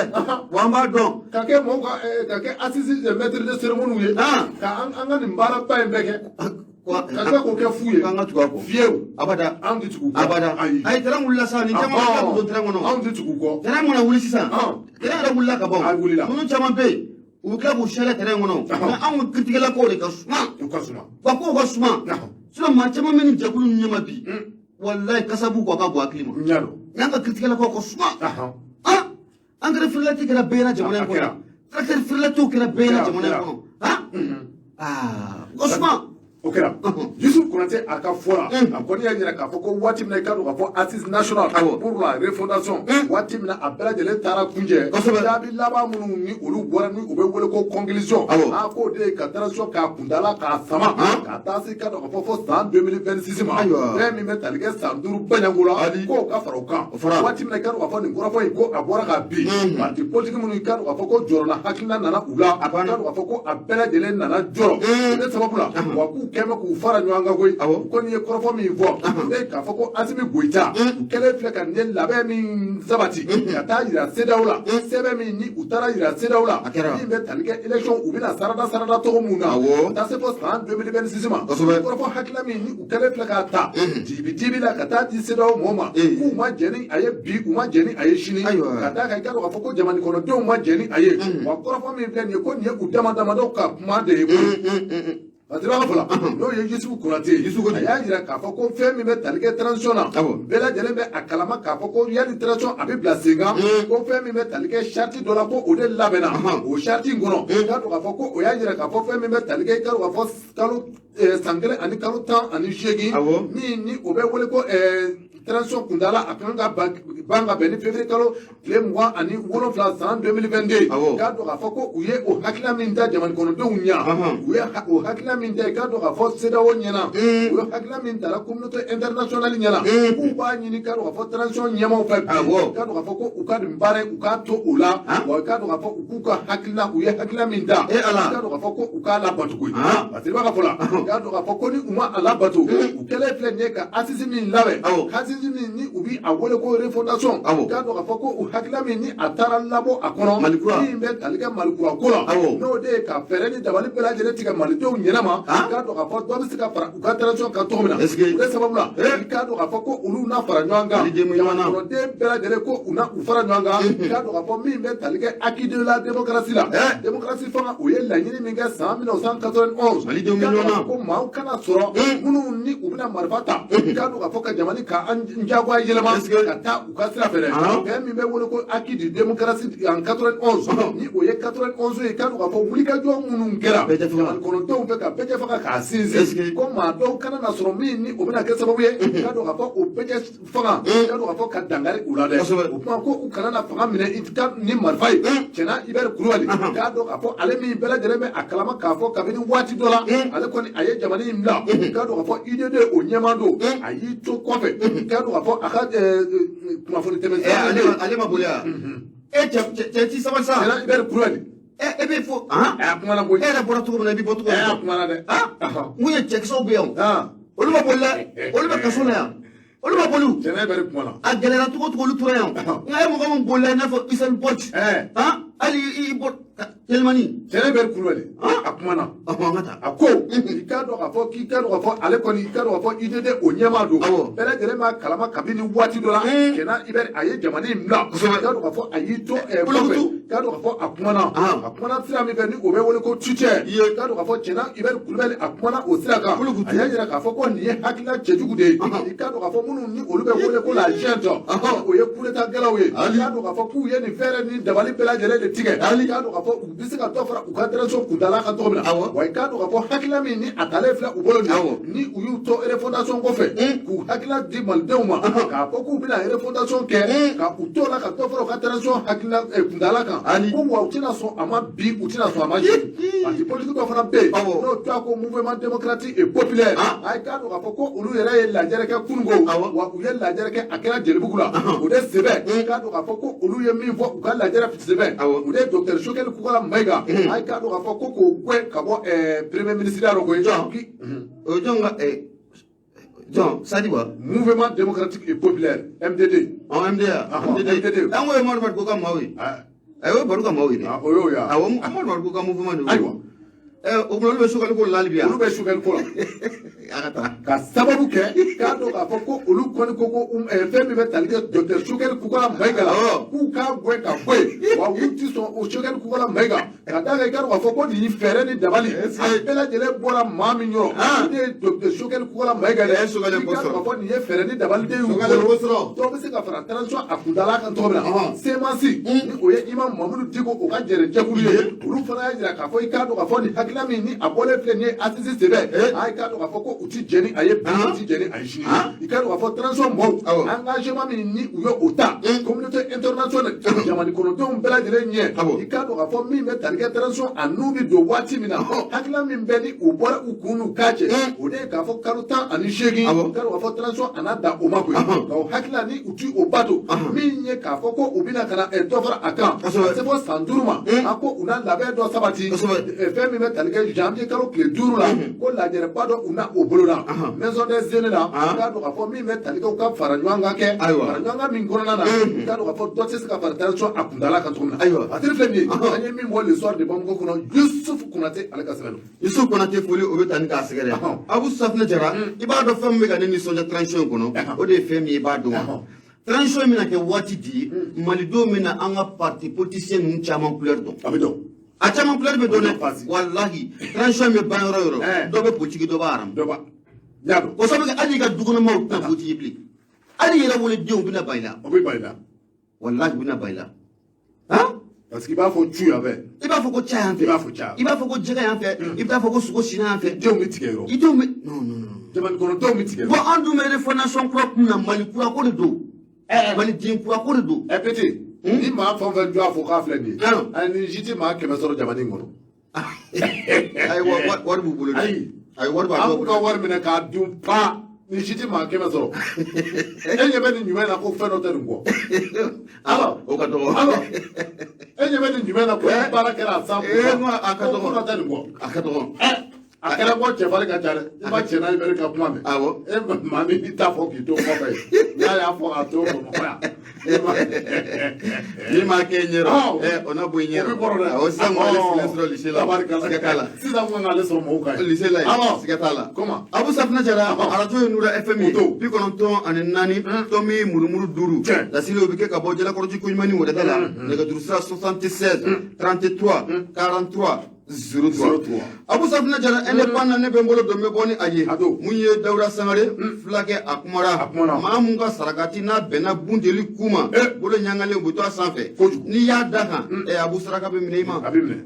Wa an b'a dɔn. Ka kɛ mɔgɔw ka ka kɛ assise de maître de cérémonie ye. Ka an ka nin baaraba in bɛɛ kɛ, ka tila k'o kɛ fu ye. K'an ka tugu a kɔ. Fiyewu. Abada. Anw tɛ tugu kɔ. Abada. Ayi. Ayi, terrain wulila sa, nin caman bɛ ka don terrain kɔnɔ. Anw tɛ tugu kɔ. Terrain kɔnɔ wuli sisan. Terrain yɛrɛ wulila ka ban. A wulila. Ninnu caman bɛ yen, u bɛ tila k'u sɛlɛ terrain kɔnɔ. Nka anw kiritigɛlakaw de ka suma. U ka suma. Wa kow ka suma. Sinon maa caman bɛ nin jɛkulu ninnu ɲɛma bi. Walayi, kasa b'u kɔ, a ka bon hakili ma. N y'a dɔn. N'an ka kiritigɛlakaw ka suma. Engrais feerela kɛra bɛɛ ɲɛna jamana in kɔnɔ. Tracteur feerela kɛra bɛɛ ɲɛna jamana in kɔnɔ. U ka suma. O kɛra. Yusuf Konate a ka fɔ la, a kɔni y'a jira k'a fɔ ko waati min na i k'a dɔn k'a fɔ Assise nationale pour la refondation, waati min na a bɛɛ lajɛlen taara kuncɛ, jaabi laban minnu ni olu bɔra, ni u bɛ wele ko conclusion, a k'o de ye ka transition k'a kuntala k'a sama ka taa se i k'a dɔn k'a fɔ fo san 2026 ma. Fɛn min bɛ tali kɛ san 5 baɲanko la, k'o ka fara o kan. Waati min na i k'a dɔn k'a fɔ nin kɔrɔfɔ in ko a bɔra ka bin, parti politique minnu i k'a dɔn k'a fɔ ko jɔrɔna hakilina nana u la, i k'a dɔn k'a fɔ ko a bɛɛ lajɛlen nana jɔrɔ o de sababu la, wa k'u kɛn bɛ k'u fara ɲɔgɔn kan koyi. U kɔni ye kɔrɔfɔ min fɔ, o de ye k'a fɔ ko Asimi Goyita, u kɛlen filɛ ka nin labɛn min sabati ka taa yira CEDEAO la, sɛbɛn min ni u taara yira CEDEAO la, min bɛ tali kɛ élection u bɛna sarada sarada cogo mun na, ka taa se fo san 2026 ma. Kɔrɔfɔ hakilina min ni u kɛlen filɛ k'a ta dibi dibi la ka taa di CEDEAO mɔɔ ma, k'u ma jɛn ni a ye bi, u ma jɛn ni a ye sini, ka d'a kan i k'a dɔn k'a fɔ ko jamana kɔnɔdenw ma jɛn ni a ye. Wa kɔrɔfɔ min filɛ nin ye, ko nin ye u dama damadɔ ka kuma de ye koyi. Fasiribaga fɔlɔ n'o ye Yusufu Konate ye, a y'a jira k'a fɔ ko fɛn min bɛ tali kɛ transition na, bɛɛ lajɛlen bɛ a kalama k'a fɔ ko yanni transition a bɛ bila sen kan, ko fɛn min bɛ tali kɛ charte dɔ la, ko o de labɛnna. O charte in kɔnɔ, k'a dɔn k'a fɔ ko o y'a jira k'a fɔ fɛn min bɛ tali kɛ, i k'a dɔn k'a fɔ kalo san 1 ani kalo 18 min ni o bɛ wele ko transition kuntala, a kan ka ban ka bɛn ni février kalo tile 27 san 2022. K'a dɔn k'a fɔ ko u ye o hakilina min ta jamana kɔnɔdenw ɲɛ, u ye o hakilina min ta, i k'a dɔn k'a fɔ CEDEAO ɲɛna, u ye hakilina min tara communauté internationale ɲɛna, k'u b'a ɲini k'a dɔn k'a fɔ transition ɲɛmaaw fɛ bi, k'a dɔn k'a fɔ ko u ka nin baara in u k'a to o la, wa k'a dɔn k'a fɔ u k'u ka hakilina, u ye hakilina min ta, k'a dɔn k'a fɔ ko u k'a labato koyi. Parce que i b'a fɔ la, k'a dɔn k'a fɔ ko ni u ma a labato, u kɛlen filɛ nin ye ka assise min labɛn, assise min ni u bi a wele ko refondation, k'a dɔn k'a fɔ ko u hakilina min ni a taara labɔ a kɔnɔ, min bɛ tali kɛ Malikura ko la, n'o de ye ka fɛɛrɛ ni dabali bɛɛ lajɛlen tigɛ malidenw ɲɛnama, k'a dɔn k'a fɔ dɔ bɛ se ka fara u ka transition kan cogo min na. O de sababu la, i k'a dɔn k'a fɔ ko olu na fara ɲɔgɔn kan, jamanakɔnɔden bɛɛ lajɛlen ko u na u fara ɲɔgɔn kan, k'a dɔn k'a fɔ min bɛ tali kɛ acquis de la démocratie la, démocratie fanga, u ye laɲini min kɛ san 1991, ko maaw kana sɔrɔ minnu ni u bɛna marifa ta, k'a dɔn k'a fɔ ka jamana ka an jagoya yɛlɛma ka taa u ka sira fɛ dɛ. Fɛn min bɛ wele ko acquis de démocratie en 91, ni o ye 91 ye, k'a dɔn k'a fɔ wulikajɔ minnu kɛra jamanakɔnɔdenw fɛ ka bɛɛ faga k'a sinsin, ko maa dɔw kana na sɔrɔ min ni o bɛna kɛ sababu ye, k'a dɔn k'a fɔ o bɛɛ fanga, k'a dɔn k'a fɔ ka dankari u la dɛ. O kuma ko u kana na fanga minɛ i ka ni marifa ye. Tiɲɛna, Hubert Kulubali, k'a dɔn k'a fɔ ale min bɛɛ lajɛlen bɛ a kalama k'a fɔ kabini waati dɔ la ale kɔni a ye jamana in bila, k'a dɔn k'a fɔ UDD o ɲɛmaa don, a y'i to kɔfɛ, k'a dɔn k'a fɔ a ka kunnafoni tɛmɛ sira. Ale ma boli yan. E cɛ ti sabali sa. Tiɲɛna, Hubert Kulubali. E bɛ fɔ. A kumana koyi. E yɛrɛ bɔra cogo min na, i bɛ bɔ cogo min na. A kumana dɛ. Mun ye cɛkisɛw bɛ yan o. Olu ma boli dɛ, olu bɛ kaso la yan. Olu ma boli. Cɛnɛ bɛ kuma na. A gɛlɛyara cogo o cogo, olu tora yan. Nka e mɔgɔ min bolila i n'a fɔ Usain Bolt, han, hali i bɔ telimani. Cɛnɛ bɛ Kulubali, a kuma na. Ɔhɔn, an ka taa. A ko i k'a dɔn k'a fɔ k'i k'a dɔn k'a fɔ ale kɔni, i k'a dɔn k'a fɔ IDD o ɲɛmaa don. Bɛɛ lajɛlen b'a kalama kabini waati dɔ la, cɛnna i bɛ a ye jamana in bila. I k'a dɔn k'a fɔ a y'i to kɔfɛ. I k'a dɔn k'a fɔ a kumana. A kumana sira min fɛ ni o bɛ wele ko Twitter. I k'a dɔn k'a fɔ cɛnna i bɛ Kulubali, a kumana o sira kan. A y'a jira k'a fɔ ko nin ye hakilina cɛjugu de ye. I k'a dɔn k'a fɔ minnu ni olu bɛ wele ko la junte, o ye coup d'état kɛlaw ye. I k'a dɔn k'a fɔ k'u ye nin fɛɛrɛ ni dabali bɛɛ lajɛlen de tigɛ. I k'a dɔn k'a fɔ u bɛ se ka dɔ fara u ka transition kuntaala kan cogo min na. Wa i k'a dɔn k'a fɔ hakilina min ni a talen filɛ u bolo nin ye, ni u y'u to refondation kɔfɛ k'u hakilina di malidenw ma k'a fɔ k'u bɛna refondation kɛ ka u to la ka dɔ fara u ka transition hakilina kuntaala kan, ko wa u tɛna sɔn a ma bi, u tɛna sɔn a ma sini. Parti politique dɔ fana bɛ yen n'o tɔgɔ ko Mouvement démocratique et populaire, a ye k'a dɔn k'a fɔ ko olu yɛrɛ ye lajɛrɛ kɛ kununko, wa u ye lajɛrɛ kɛ a kɛra Jelibugu la. O de sɛbɛn, k'a dɔn k'a fɔ ko olu ye min fɔ u ka lajɛrɛ sɛbɛn, o de ye docteur Choguel Kokalla Maïga, a ye k'a dɔn k'a fɔ ko k'o gɛn ka bɔ premier ministre ya rɔ koyi. O ye jɔn ka jɔn Sadiba? Mouvement démocratique et populaire, MDD. Ɔ, MDA. MDD. An ko ye Umaru Mariko ka maaw ye. Ayi, o ye Baru ka maaw ye dɛ. O y'o ye. Awɔ, Umaru Mariko ka mouvement de y'o ye. Ayiwa. O kuma olu bɛ Choguel ko la hali bi yan. Olu bɛ Choguel ko la. A ka taa. Ka sababu kɛ k'a dɔn k'a fɔ ko olu kɔni ko fɛn min bɛ tali kɛ docteur Choguel Kokalla Maïga la, k'u k'a gɛn ka bɔ yen, wa u ti sɔn o Choguel Kokalla Maïga ka d'a kan. I k'a dɔn k'a fɔ ko nin fɛɛrɛ ni dabali a bɛɛ lajɛlen bɔra maa min yɔrɔ, o de ye docteur Choguel Kokalla Maïga dɛ. I k'a dɔn k'a fɔ nin ye fɛɛrɛ ni dabali de y'u bolo, dɔw bɛ se ka fara transition a kuntaala kan cogo min na. CMAS, ni o ye Imam Mamudu Diko o ka jɛrɛ jɛkulu ye, olu fana y'a jira k'a fɔ i k'a dɔn k'a fɔ nin hakilina min ni a bɔlen filɛ nin ye assise sɛbɛn, a k'a dɔn k'a fɔ ko u ti jɛn ni a ye bi, u ti jɛn ni a ye sini. I k'a dɔn k'a fɔ transition mɔgɔw, engagement min ni u ye o ta communauté internationale, jamana kɔnɔdenw bɛɛ lajɛlen ɲɛ, i k'a dɔn k'a fɔ min bɛ tali kɛ transition a n'u bɛ don waati min na, hakilina min bɛ ni o bɔra u kun n'u kan cɛ, o de ye k'a fɔ kalo 18, i k'a dɔn k'a fɔ transition a n'a dan o ma koyi. Nka o hakilina ni u ti o bato, min ye k'a fɔ ko u bɛna ka na dɔ fara a kan ka se fɔ san 5 ma, a ko u na labɛn dɔ sabati fɛn min bɛ tali kɛ janvier kalo tile 5 la, ko lajɛrɛba dɔ u na o bolo la maison des aînés la. I k'a dɔn k'a fɔ min bɛ tali kɛ u ka fara ɲɔgɔn kan kɛ, fara ɲɔgɔn kan min kɔnɔna na, i k'a dɔn k'a fɔ dɔ tɛ se ka fara transition a kuntaala kan cogo min na. A teri filɛ nin ye, an ye min bɔ Le Soir de Bamako kɔnɔ, Youssouf Konate ale ka sɛbɛn don. Youssouf Konate, foli o bɛ taa ni k'a sɛgɛrɛ. Abu Safinɛ Jara, i b'a dɔn fɛn min bɛ ka ne nisɔndiya transition in kɔnɔ, o de ye fɛn min ye, i b'a dɔn wa? Transition in bɛna kɛ waati di, malidenw bɛna an ka parti politicien ninnu caman couleur dɔn. A bɛ dɔn. A caman couleur bɛ dɔn dɛ, walahi. Transition bɛ ban yɔrɔ o yɔrɔ, dɔ bɛ politique, dɔ b'a haramu. Dɔ b'a y'a dɔn. O sababu kɛ hali i ka dukɔnɔmaw tɛna vote ye bilen, hali i yɛrɛ wolodenw bɛna ban i la. O bɛ ban i la. Walahi, u bɛna ban i la. Han. Parce que i b'a fɔ cu yan fɛ. I b'a fɔ ko ca yan fɛ. I b'a fɔ ca. I b'a fɔ ko jɛgɛ yan fɛ. I bɛ taa fɔ ko sogo sinna yan fɛ. Denw bɛ tigɛ yɔrɔ. I denw bɛ, non non non. Jamana kɔnɔdenw bɛ tigɛ. Bon, an dun bɛ refondation kura kun na, Mali kura ko de don. Mali den kura ko de don. Ɛ petit, ni maa fɛn o fɛn jɔ a fɔ k'a filɛ nin ye. Ayi, ni si tɛ maa 100 sɔrɔ jamana in kɔnɔ. Ayi, wari b'u bolo dɛ. Ayi. Ayi, wari b'a dɔw bolo. An b'u ka wari minɛ k'a dun pa, ni si tɛ maa 100 sɔrɔ. E ɲɛ bɛ nin jumɛn na ko fɛn dɔ tɛ nin kɔ? Alors, o ka dɔgɔ. Alors, e ɲɛ bɛ nin jumɛn na ko baara kɛra a 100%? A ka dɔgɔ. Ko fɛn dɔ tɛ nin kɔ. A ka dɔgɔ. A kɛra ko cɛfarin ka ca dɛ, i ma cɛ n'a ye ka kuma mɛn. Awɔ. E maa min b'i ta fɔ k'i to kɔfɛ yen, n'a y'a fɔ k'a to Bamakɔ yan. N'i m'a kɛ ɲɛ rɔ, o na bɔ i ɲɛ rɔ. O bɛ bɔ dɛ. Awɔ, sisan kɔni ale sigilen sɔrɔ lycée la. Siga t'a la. Sisan kɔni ale sɔrɔ mɔgɔw kan ye. Lycée la yen. Siga t'a la. Comment? Abu Safinɛ Jara, arajo ye Nura FM ye. 94 tomi murumuru 5. Laseli o bɛ kɛ ka bɔ Jalakɔrɔji koɲuman ni wɛrɛda la. Nɛgɛjuru sira 76 33 43 03. Abu Safinɛ Jara, indépendant ne bɛ n bolo don, n bɛ bɔ ni a ye. Mun ye Dawuda Sangare fulakɛ, a kumara. Maa mun ka sarakati n'a bɛnna bundeli ku ma, bolo ɲangalen u bɛ to a sanfɛ. N'i y'a da kan, Abu saraka bɛ minɛ i ma.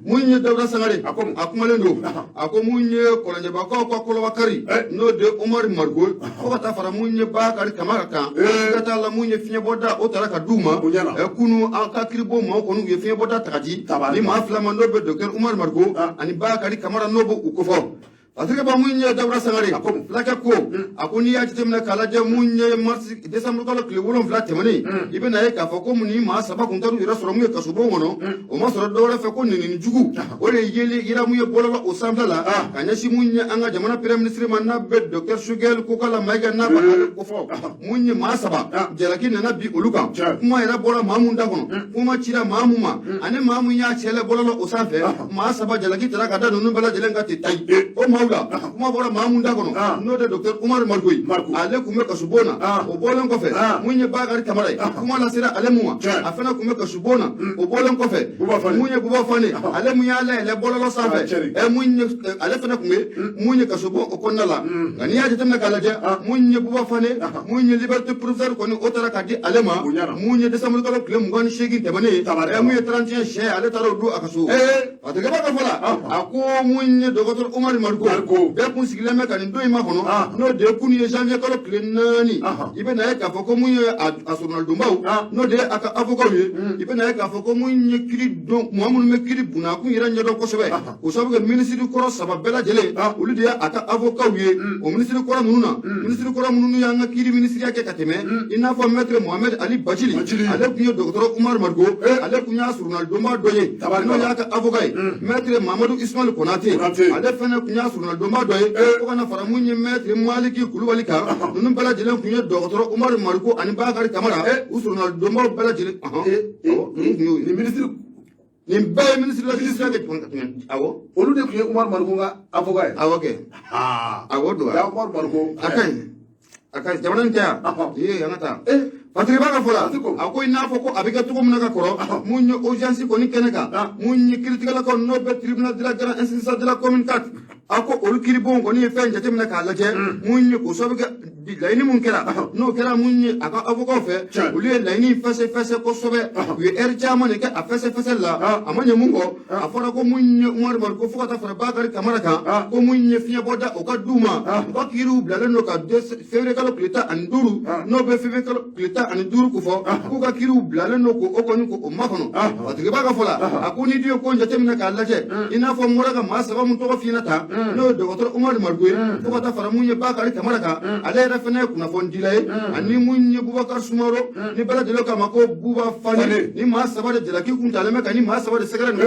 Mun ye Dawuda Sangare, a kumalen don. A ko mun ye kɔlɔnjɛbakaw ka kɔlɔbakari, n'o de Umaru Mariko, fo ka taa fara mun ye Bakari Kamara kan. Ka taa la mun ye fiɲɛbɔda, o taara ka d'u ma. Kunu an ka kiribon maaw kɔni u ye fiɲɛbɔda ta ka di. Ni maa fila ma, n'o bɛ docteur Umaru Mariko ani Bakari Kamara, n'o b'u kofɔ. Patrick Ba mun ye Dawuda Sangare fulakɛ ko a ko n'i y'a jateminɛ k'a lajɛ mun ye mars décembre kalo tile 7 tɛmɛnen, i bɛna ye k'a fɔ ko mun ni maa saba kun taar'u yɛrɛ sɔrɔ mun ye kasobon kɔnɔ, o ma sɔrɔ dɔwɛrɛ fɛ ko nenini jugu o de yeli yira mun ye bɔlɔlɔ o sanfɛ la ka ɲɛsin mun ye an ka jamana premier ministre ma, n'a bɛ docteur Choguel Kokalla Maïga, n'a b'ale kofɔ. Mun ye maa saba jalaki nana bi olu kan, kuma yɛrɛ bɔra maa mun da kɔnɔ, kuma cira maa mun ma ani maa mun y'a cɛlɛ bɔlɔlɔ o sanfɛ, maa saba jalaki tara ka da ninnu bɛɛ lajɛlen kan ten tayi. O maaw la, kuma bɔra maa mun da kɔnɔ, n'o de docteur Umaru Mariko ye, ale tun bɛ kasobon na. O bɔlen kɔfɛ, mun ye Bakari Kamara ye, kuma lasera ale mun ma, a fana tun bɛ kasobon na. O bɔlen kɔfɛ, mun ye Buba Fane, ale mun y'a layɛlɛ bɔlɔlɔ sanfɛ, mun ye ale fana tun bɛ mun ye kasobon o kɔnɔna la. Nka n'i y'a jateminɛ k'a lajɛ, mun ye Buba Fane, mun ye liberté provisoire kɔni o taara ka di ale ma mun ye décembre kalo tile 28 tɛmɛnen, mun ye 31 juin, ale taara o don a ka so. A tɛgɛba ka fɔ la, a ko mun ye dɔgɔtɔrɔ Umaru Mariko, bɛɛ kun sigilen bɛ ka nin don in makɔnɔ, n'o de ye kunun ye janvier kalo tile 4. I bɛna ye k'a fɔ ko mun ye a soronadonbaw, n'o de ye a ka avocat ye, i bɛna ye k'a fɔ ko mun ye kiri don, maa minnu bɛ kiri bunakun yɛrɛ ɲɛdɔn kosɛbɛ, k'o sababu kɛ minisiri kɔrɔ saba bɛɛ lajɛlen, olu de ye a ka avocat ye. O minisiri kɔrɔ ninnu na, minisiri kɔrɔ minnu y'an ka kiri minisiriya kɛ ka tɛmɛ, i n'a fɔ maître Mohamed Ali Bacili, ale tun ye dɔgɔtɔrɔ Umaru Mariko, ale tun y'a surunalidonba dɔ ye, n'o y'a ka avocat ye. Maître Mamadu Ismaël Konate, ale fana tun y'a surunalidonba dɔ ye, fo ka na fara mun ye maître Maliki Kulubali kan. Ninnu bɛɛ lajɛlen tun ye dɔgɔtɔrɔ Umaru Mariko ani Bakari Kamara, u surunalidonbaw bɛɛ lajɛlen. Ninnu tun y'o ye. Nin minisiri Nin bɛɛ ye ministre de la justice kɛ. Awɔ. Olu de tun ye Umaru Mariko ka avocat ye. Awɔ kɛ. Awɔ don. Ja Umaru Mariko. A ka ɲi, a ka ɲi, jamana in tɛ yan ee, an ka taa. Patrick b'a ka fɔ la, a ko i n'a fɔ ko a bɛ kɛ cogo min na ka kɔrɔ, mun ye audience kɔni kɛnɛ kan, mun ye kiiritigɛlakaw, n'o bɛ tribunal de la grande instance de la commune 4, a ko olu kiiribon kɔni ye fɛn jateminɛ k'a lajɛ mun ye, k'o sababu kɛ laɲini mun kɛra, n'o kɛra mun ye a ka avocat fɛ, olu ye laɲini fɛsɛ fɛsɛ kosɛbɛ. U ye ɛri caman de kɛ a fɛsɛ fɛsɛ la, a ma ɲɛ mun kɔ, a fɔra ko mun ye Umaru Mariko fo ka taa fara Bakari Kamara kan, ko mun ye fiɲɛbɔda o ka d'u ma, u ka kiiriw bilalen don ka février kalo tile 15, n'o bɛ février kalo tile 15 ko fɔ, k'u ka kiiriw bilalen don k'o kɔni k'o makɔnɔ. Patrick b'a ka fɔ la, a ko n'i dun ye ko jateminɛ k'a lajɛ, i n'a fɔ n bɔra ka maa saba mun tɔgɔ f'i ɲɛna tan, n'o ye dɔgɔtɔrɔ Umaru Mariko ye, fo ka taa fara mun ye Bakari Kamara kan, ale yɛrɛ fana ye kunnafonidila ye, ani mun ye Bubakar Sumaworo, ni bɛɛ lajɛlen k'a ma ko Buba Fane, ni maa saba de jalaki kun talen bɛ ka ni maa saba de sɛgɛrɛ nin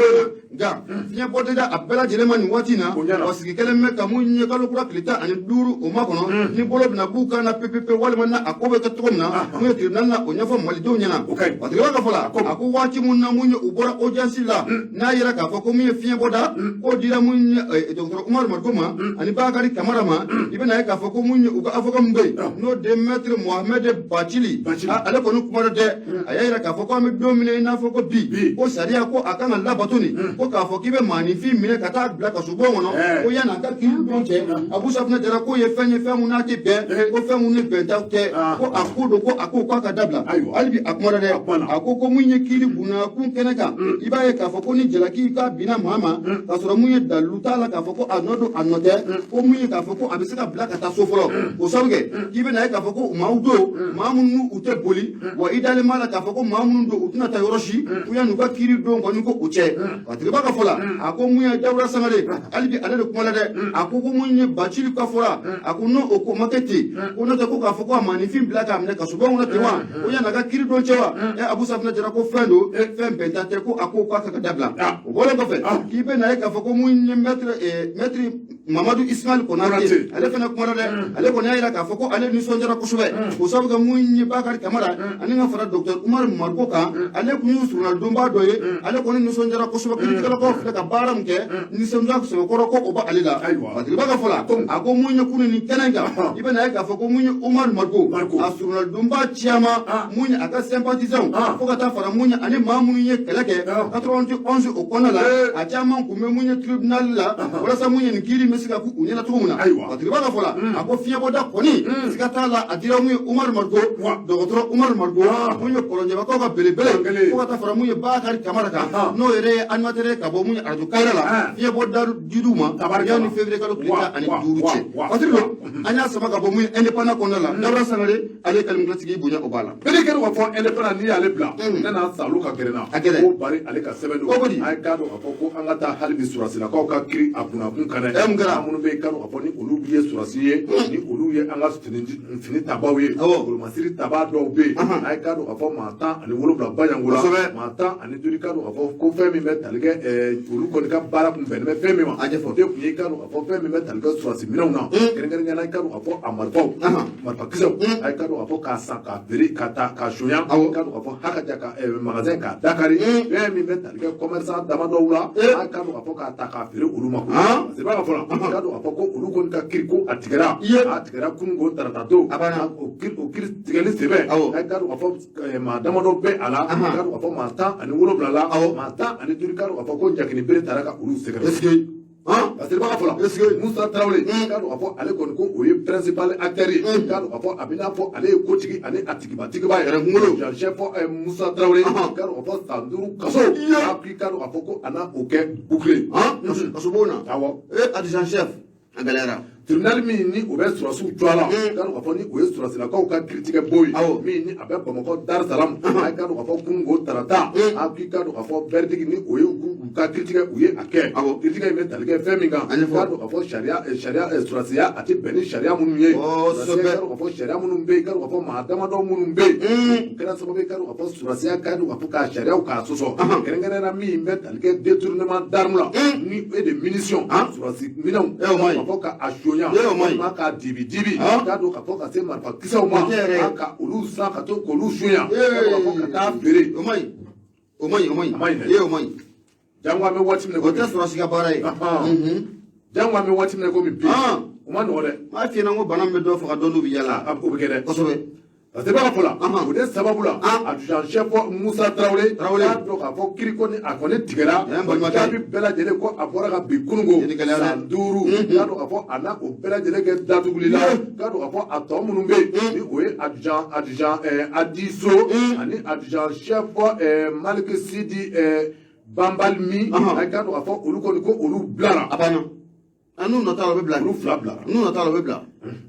nka fiɲɛ bɔ tɛ da a bɛɛ lajɛlen ma nin waati in na. Wa sigi kɛlen bɛ ka mun ye kalo kura tile 15 o makɔnɔ, ni bolo bɛna b'u kan na pepepe, walima na a ko bɛ kɛ cogo min na, mun ye tribunal na o ɲɛfɔ malidenw ɲɛna. Patrick b'a ka fɔ la, a ko waati mun na mun ye u bɔra audience la, n'a yera k'a fɔ ko mun ye fiɲɛ bɔda k'o dira mun ye dɔgɔtɔrɔ Umaru Mariko ma ani Bakari Kamara ma, i bɛna ye k'a fɔ ko mun ye u ka avocat min bɛ yen, n'o de maître Mohamed Bacili, ale kɔni kuma dɔ dɛ, a y'a yira k'a fɔ ko an bɛ don min na i n'a fɔ ko bi, ko sariya ko a kan ka labato nin ko k'a fɔ k'i bɛ maaninfin minɛ ka taa bila kasobon kɔnɔ ko yanni a ka kiiri don cɛ, Abu Safinɛ Jara, k'o ye fɛn ye, fɛn mun n'a tɛ bɛn, ko fɛn mun ni bɛnta tɛ, ko a ko don, ko a ko k'a ka dabila. Hali bi a kumana dɛ, a ko ko mun ye kiiri bunakun kɛnɛ kan, i b'a ye k'a fɔ ko ni jalaki k'a binna maa ma k'a sɔrɔ mun ye dalilu t'a la k'a fɔ ko a nɔ don, a nɔ tɛ, ko mun ye k'a fɔ ko a bɛ se ka bila ka taa so fɔlɔ, o sababu kɛ k'i bɛna ye k'a fɔ ko maaw don, maa minnu u tɛ boli, wa i dalen b'a la k'a fɔ ko maa minnu don, u tɛna taa yɔrɔ si ko yanni u ka kiiri don kɔni ko o cɛ. Patrick b'a ka fɔ la, a ko mun ye Dawuda Sangare, hali bi ale de kuma la dɛ, a ko ko mun ye Bacili ka fɔra, a ko n'o o ko ma kɛ ten, ko n'o tɛ ko k'a fɔ ko a maaninfin bila k'a minɛ kasobon kɔnɔ ten wa, ko yanni a ka kiiri don cɛ wa, Abu Safinɛ Jara, ko fɛn don, fɛn bɛnta tɛ, ko a ko k'a ka dabila. O bɔlen kɔfɛ, k'i bɛ na ye k'a fɔ ko mun ye maître Mamadu Ismaël Konate, ale fana kumana dɛ, ale kɔni y'a jira k'a fɔ ko ale nisɔndiyara kosɛbɛ, o sababu kɛ mun ye Bakari Kamara ani ka fara docteur Umaru Mariko kan, ale tun y'u surunalidonbaa dɔ ye, ale kɔni nisɔndiyara kosɛbɛ. Kiiritigɛlakaw filɛ ka baara min kɛ, nisɔndiya sɛbɛkɔrɔ ko o b'ale la. Patrick b'a ka fɔ la, a ko mun ye kunun nin kɛnɛ in kan, i bɛna ye k'a fɔ ko mun ye Umaru Mariko, a surunalidonbaa caman, mun ye a ka sympathisants, fo ka taa fara mun ye ani maa minnu ye kɛlɛ kɛ 91 o kɔnɔna la, a caman tun bɛ mun ye tribunal la walasa mun ye nin kiiri bɛ se ka k'u ɲɛna cogo min na. Patrick b'a ka fɔ la, a ko fiɲɛbɔda kɔni siga t'a la, a dira mun ye Umaru Mariko, dɔgɔtɔrɔ Umaru Mariko, mun ye kɔlɔnjɛbakaw ka belebele, fo ka taa fara mun ye Bakari Kamara kan, n'o yɛrɛ ye animateur ye ka bɔ mun ye arajo Kayira la, fiɲɛbɔda dir'u ma yanni février kalo tile 15 cɛ. Patrick don, an y'a sama ka bɔ mun ye indépendant kɔnɔna la. Dawuda Sangare, ale ye kalimulatigi bonya o b'a la. Bɛɛ kɛra k'a fɔ indépendant, n'i y'ale bila ne n'a sa olu ka gɛrɛ na. A gɛrɛ. Ko bari ale ka sɛbɛn don. Ko di? An k'a dɔn k'a fɔ ko an ka taa hali bi surasilakaw ka kiri a kunnakun kan dɛ. Mun kɛra? Minnu bɛ yen, k'a dɔn k'a fɔ ni olu ye sɔrɔsi ye, ni olu ye an ka fini tabaw ye, golomasiri tabaa dɔw bɛ yen, a ye k'a dɔn k'a fɔ maa 17 Baɲango la, maa 15, k'a dɔn k'a fɔ ko fɛn min bɛ tali kɛ olu kɔni ka baara kun bɛnnen bɛ fɛn min ma, A ɲɛfɔ. O de kun ye k'a dɔn k'a fɔ fɛn min bɛ tali kɛ sɔrɔsi minɛnw na, kɛrɛnkɛrɛnnenya la, i k'a dɔn k'a fɔ a marifaw, marifakisɛw, a ye k'a dɔn k'a fɔ k'a san, k'a feere, ka ta k'a sonya, k'a dɔn k'a fɔ hakaja ka magasin k'a dakari, fɛn min bɛ tali kɛ commerçant damadɔw la, a ye k'a dɔn k'a fɔ k'a ta k'a feere olu ma. Parce que b'a ka fɔ la, k'a dɔn k'a fɔ ko olu kɔni ka kiri ko a tigɛra, a tigɛra kunun ko tarata don. A banna. O kiri tigɛli senfɛ, a ye k'a dɔn k'a fɔ maa damadɔ bɛ a la, k'a dɔn k'a fɔ maa 17 la, maa 15, k'a dɔn k'a fɔ ko ɲagini bere taara ka olu sɛgɛrɛ. Est ce que Parce que b'a fɔ la, Est-ce que Musa Tarawele, k'a dɔn k'a fɔ ale kɔni ko o ye principal acteur ye, k'a dɔn k'a fɔ a bɛ n'a fɔ ale ye kotigi ani a tigibatigiba ye. Yɛrɛ kunkolo. Jean chef Musa Tarawele, k'a dɔn k'a fɔ san 5 kaso, a k'i k'a dɔn k'a fɔ ko a n'a o kɛ bouclé. Kaso bon na. Awɔ. Adjudant chef, a gɛlɛyara. Tribunal min ni o bɛ sɔrɔsiw jɔ a la, k'a dɔn k'a fɔ ni o ye sɔrɔsilakaw ka kiritigɛ bon ye, min ni a bɛ Bamakɔ Dar Salam, a ye k'a dɔn k'a fɔ kunun ko tarata, a k'i k'a dɔn k'a fɔ verdict ni o ye u ka kiritigɛ, u ye a kɛ. Kiritigɛ in bɛ tali kɛ fɛn min kan, A ɲɛfɔ. k'a dɔn k'a fɔ sariya sɔrɔsiya a tɛ bɛn ni sariya minnu ye. Sɔrɔsiya, k'a dɔn k'a fɔ sariya minnu bɛ yen, k'a dɔn k'a fɔ maa damadɔ minnu bɛ yen, o kɛra sababu ye k'a dɔn k'a fɔ sɔrɔsiya, k'a dɔn k'a fɔ k'a sariyaw k'a sɔsɔ, kɛrɛnkɛrɛnnenya la min bɛ tali kɛ détournement d'armes la ni et de munitions, sɔrɔsi minɛnw, O ma ɲi. k'a fɔ ka a sonya, O ma ɲi. walima k'a dibi dibi, k'a dɔn k'a fɔ ka se marifa kisɛw ma, O tɛ yɛrɛ. Ka olu san ka to k'olu sonya, k'a dɔn k'a fɔ ka taa feere. O ma ɲi, o ma ɲi, o ma ɲi. A ma ɲi dɛ. O ma ɲi. Jango an bɛ waati min na O komi tɛ sɔrɔsi ka baara ye. Jango an bɛ waati min na komi bi, o ma nɔgɔ dɛ. N b'a f'i ɲɛna ko bana min bɛ dɔ faga, dɔn n'u bɛ yala. O bɛ kɛ dɛ. Parce que b'a fɔ la, o de sababu la, adjudant chef Musa Tarawele, Tarawele. k'a dɔn k'a fɔ kiri kɔni a kɔni tigɛra, N balimakɛ. jaabi bɛɛ lajɛlen ko a bɔra ka bin kununko, Nin gɛlɛya dɛ. san 5, k'a dɔn k'a fɔ a n'a o bɛɛ lajɛlen kɛ datuguli la, k'a dɔn k'a fɔ a tɔ minnu bɛ yen ni o ye adjudant Adiso ani adjudant chef Malik Sidi Banbalimi, a k'a dɔn k'a fɔ olu kɔni ko olu bilara. A banna, a n'u nɔ t'a la, o bɛ bila. Olu fila bilara. N'u nɔ t'a la, o bɛ bila,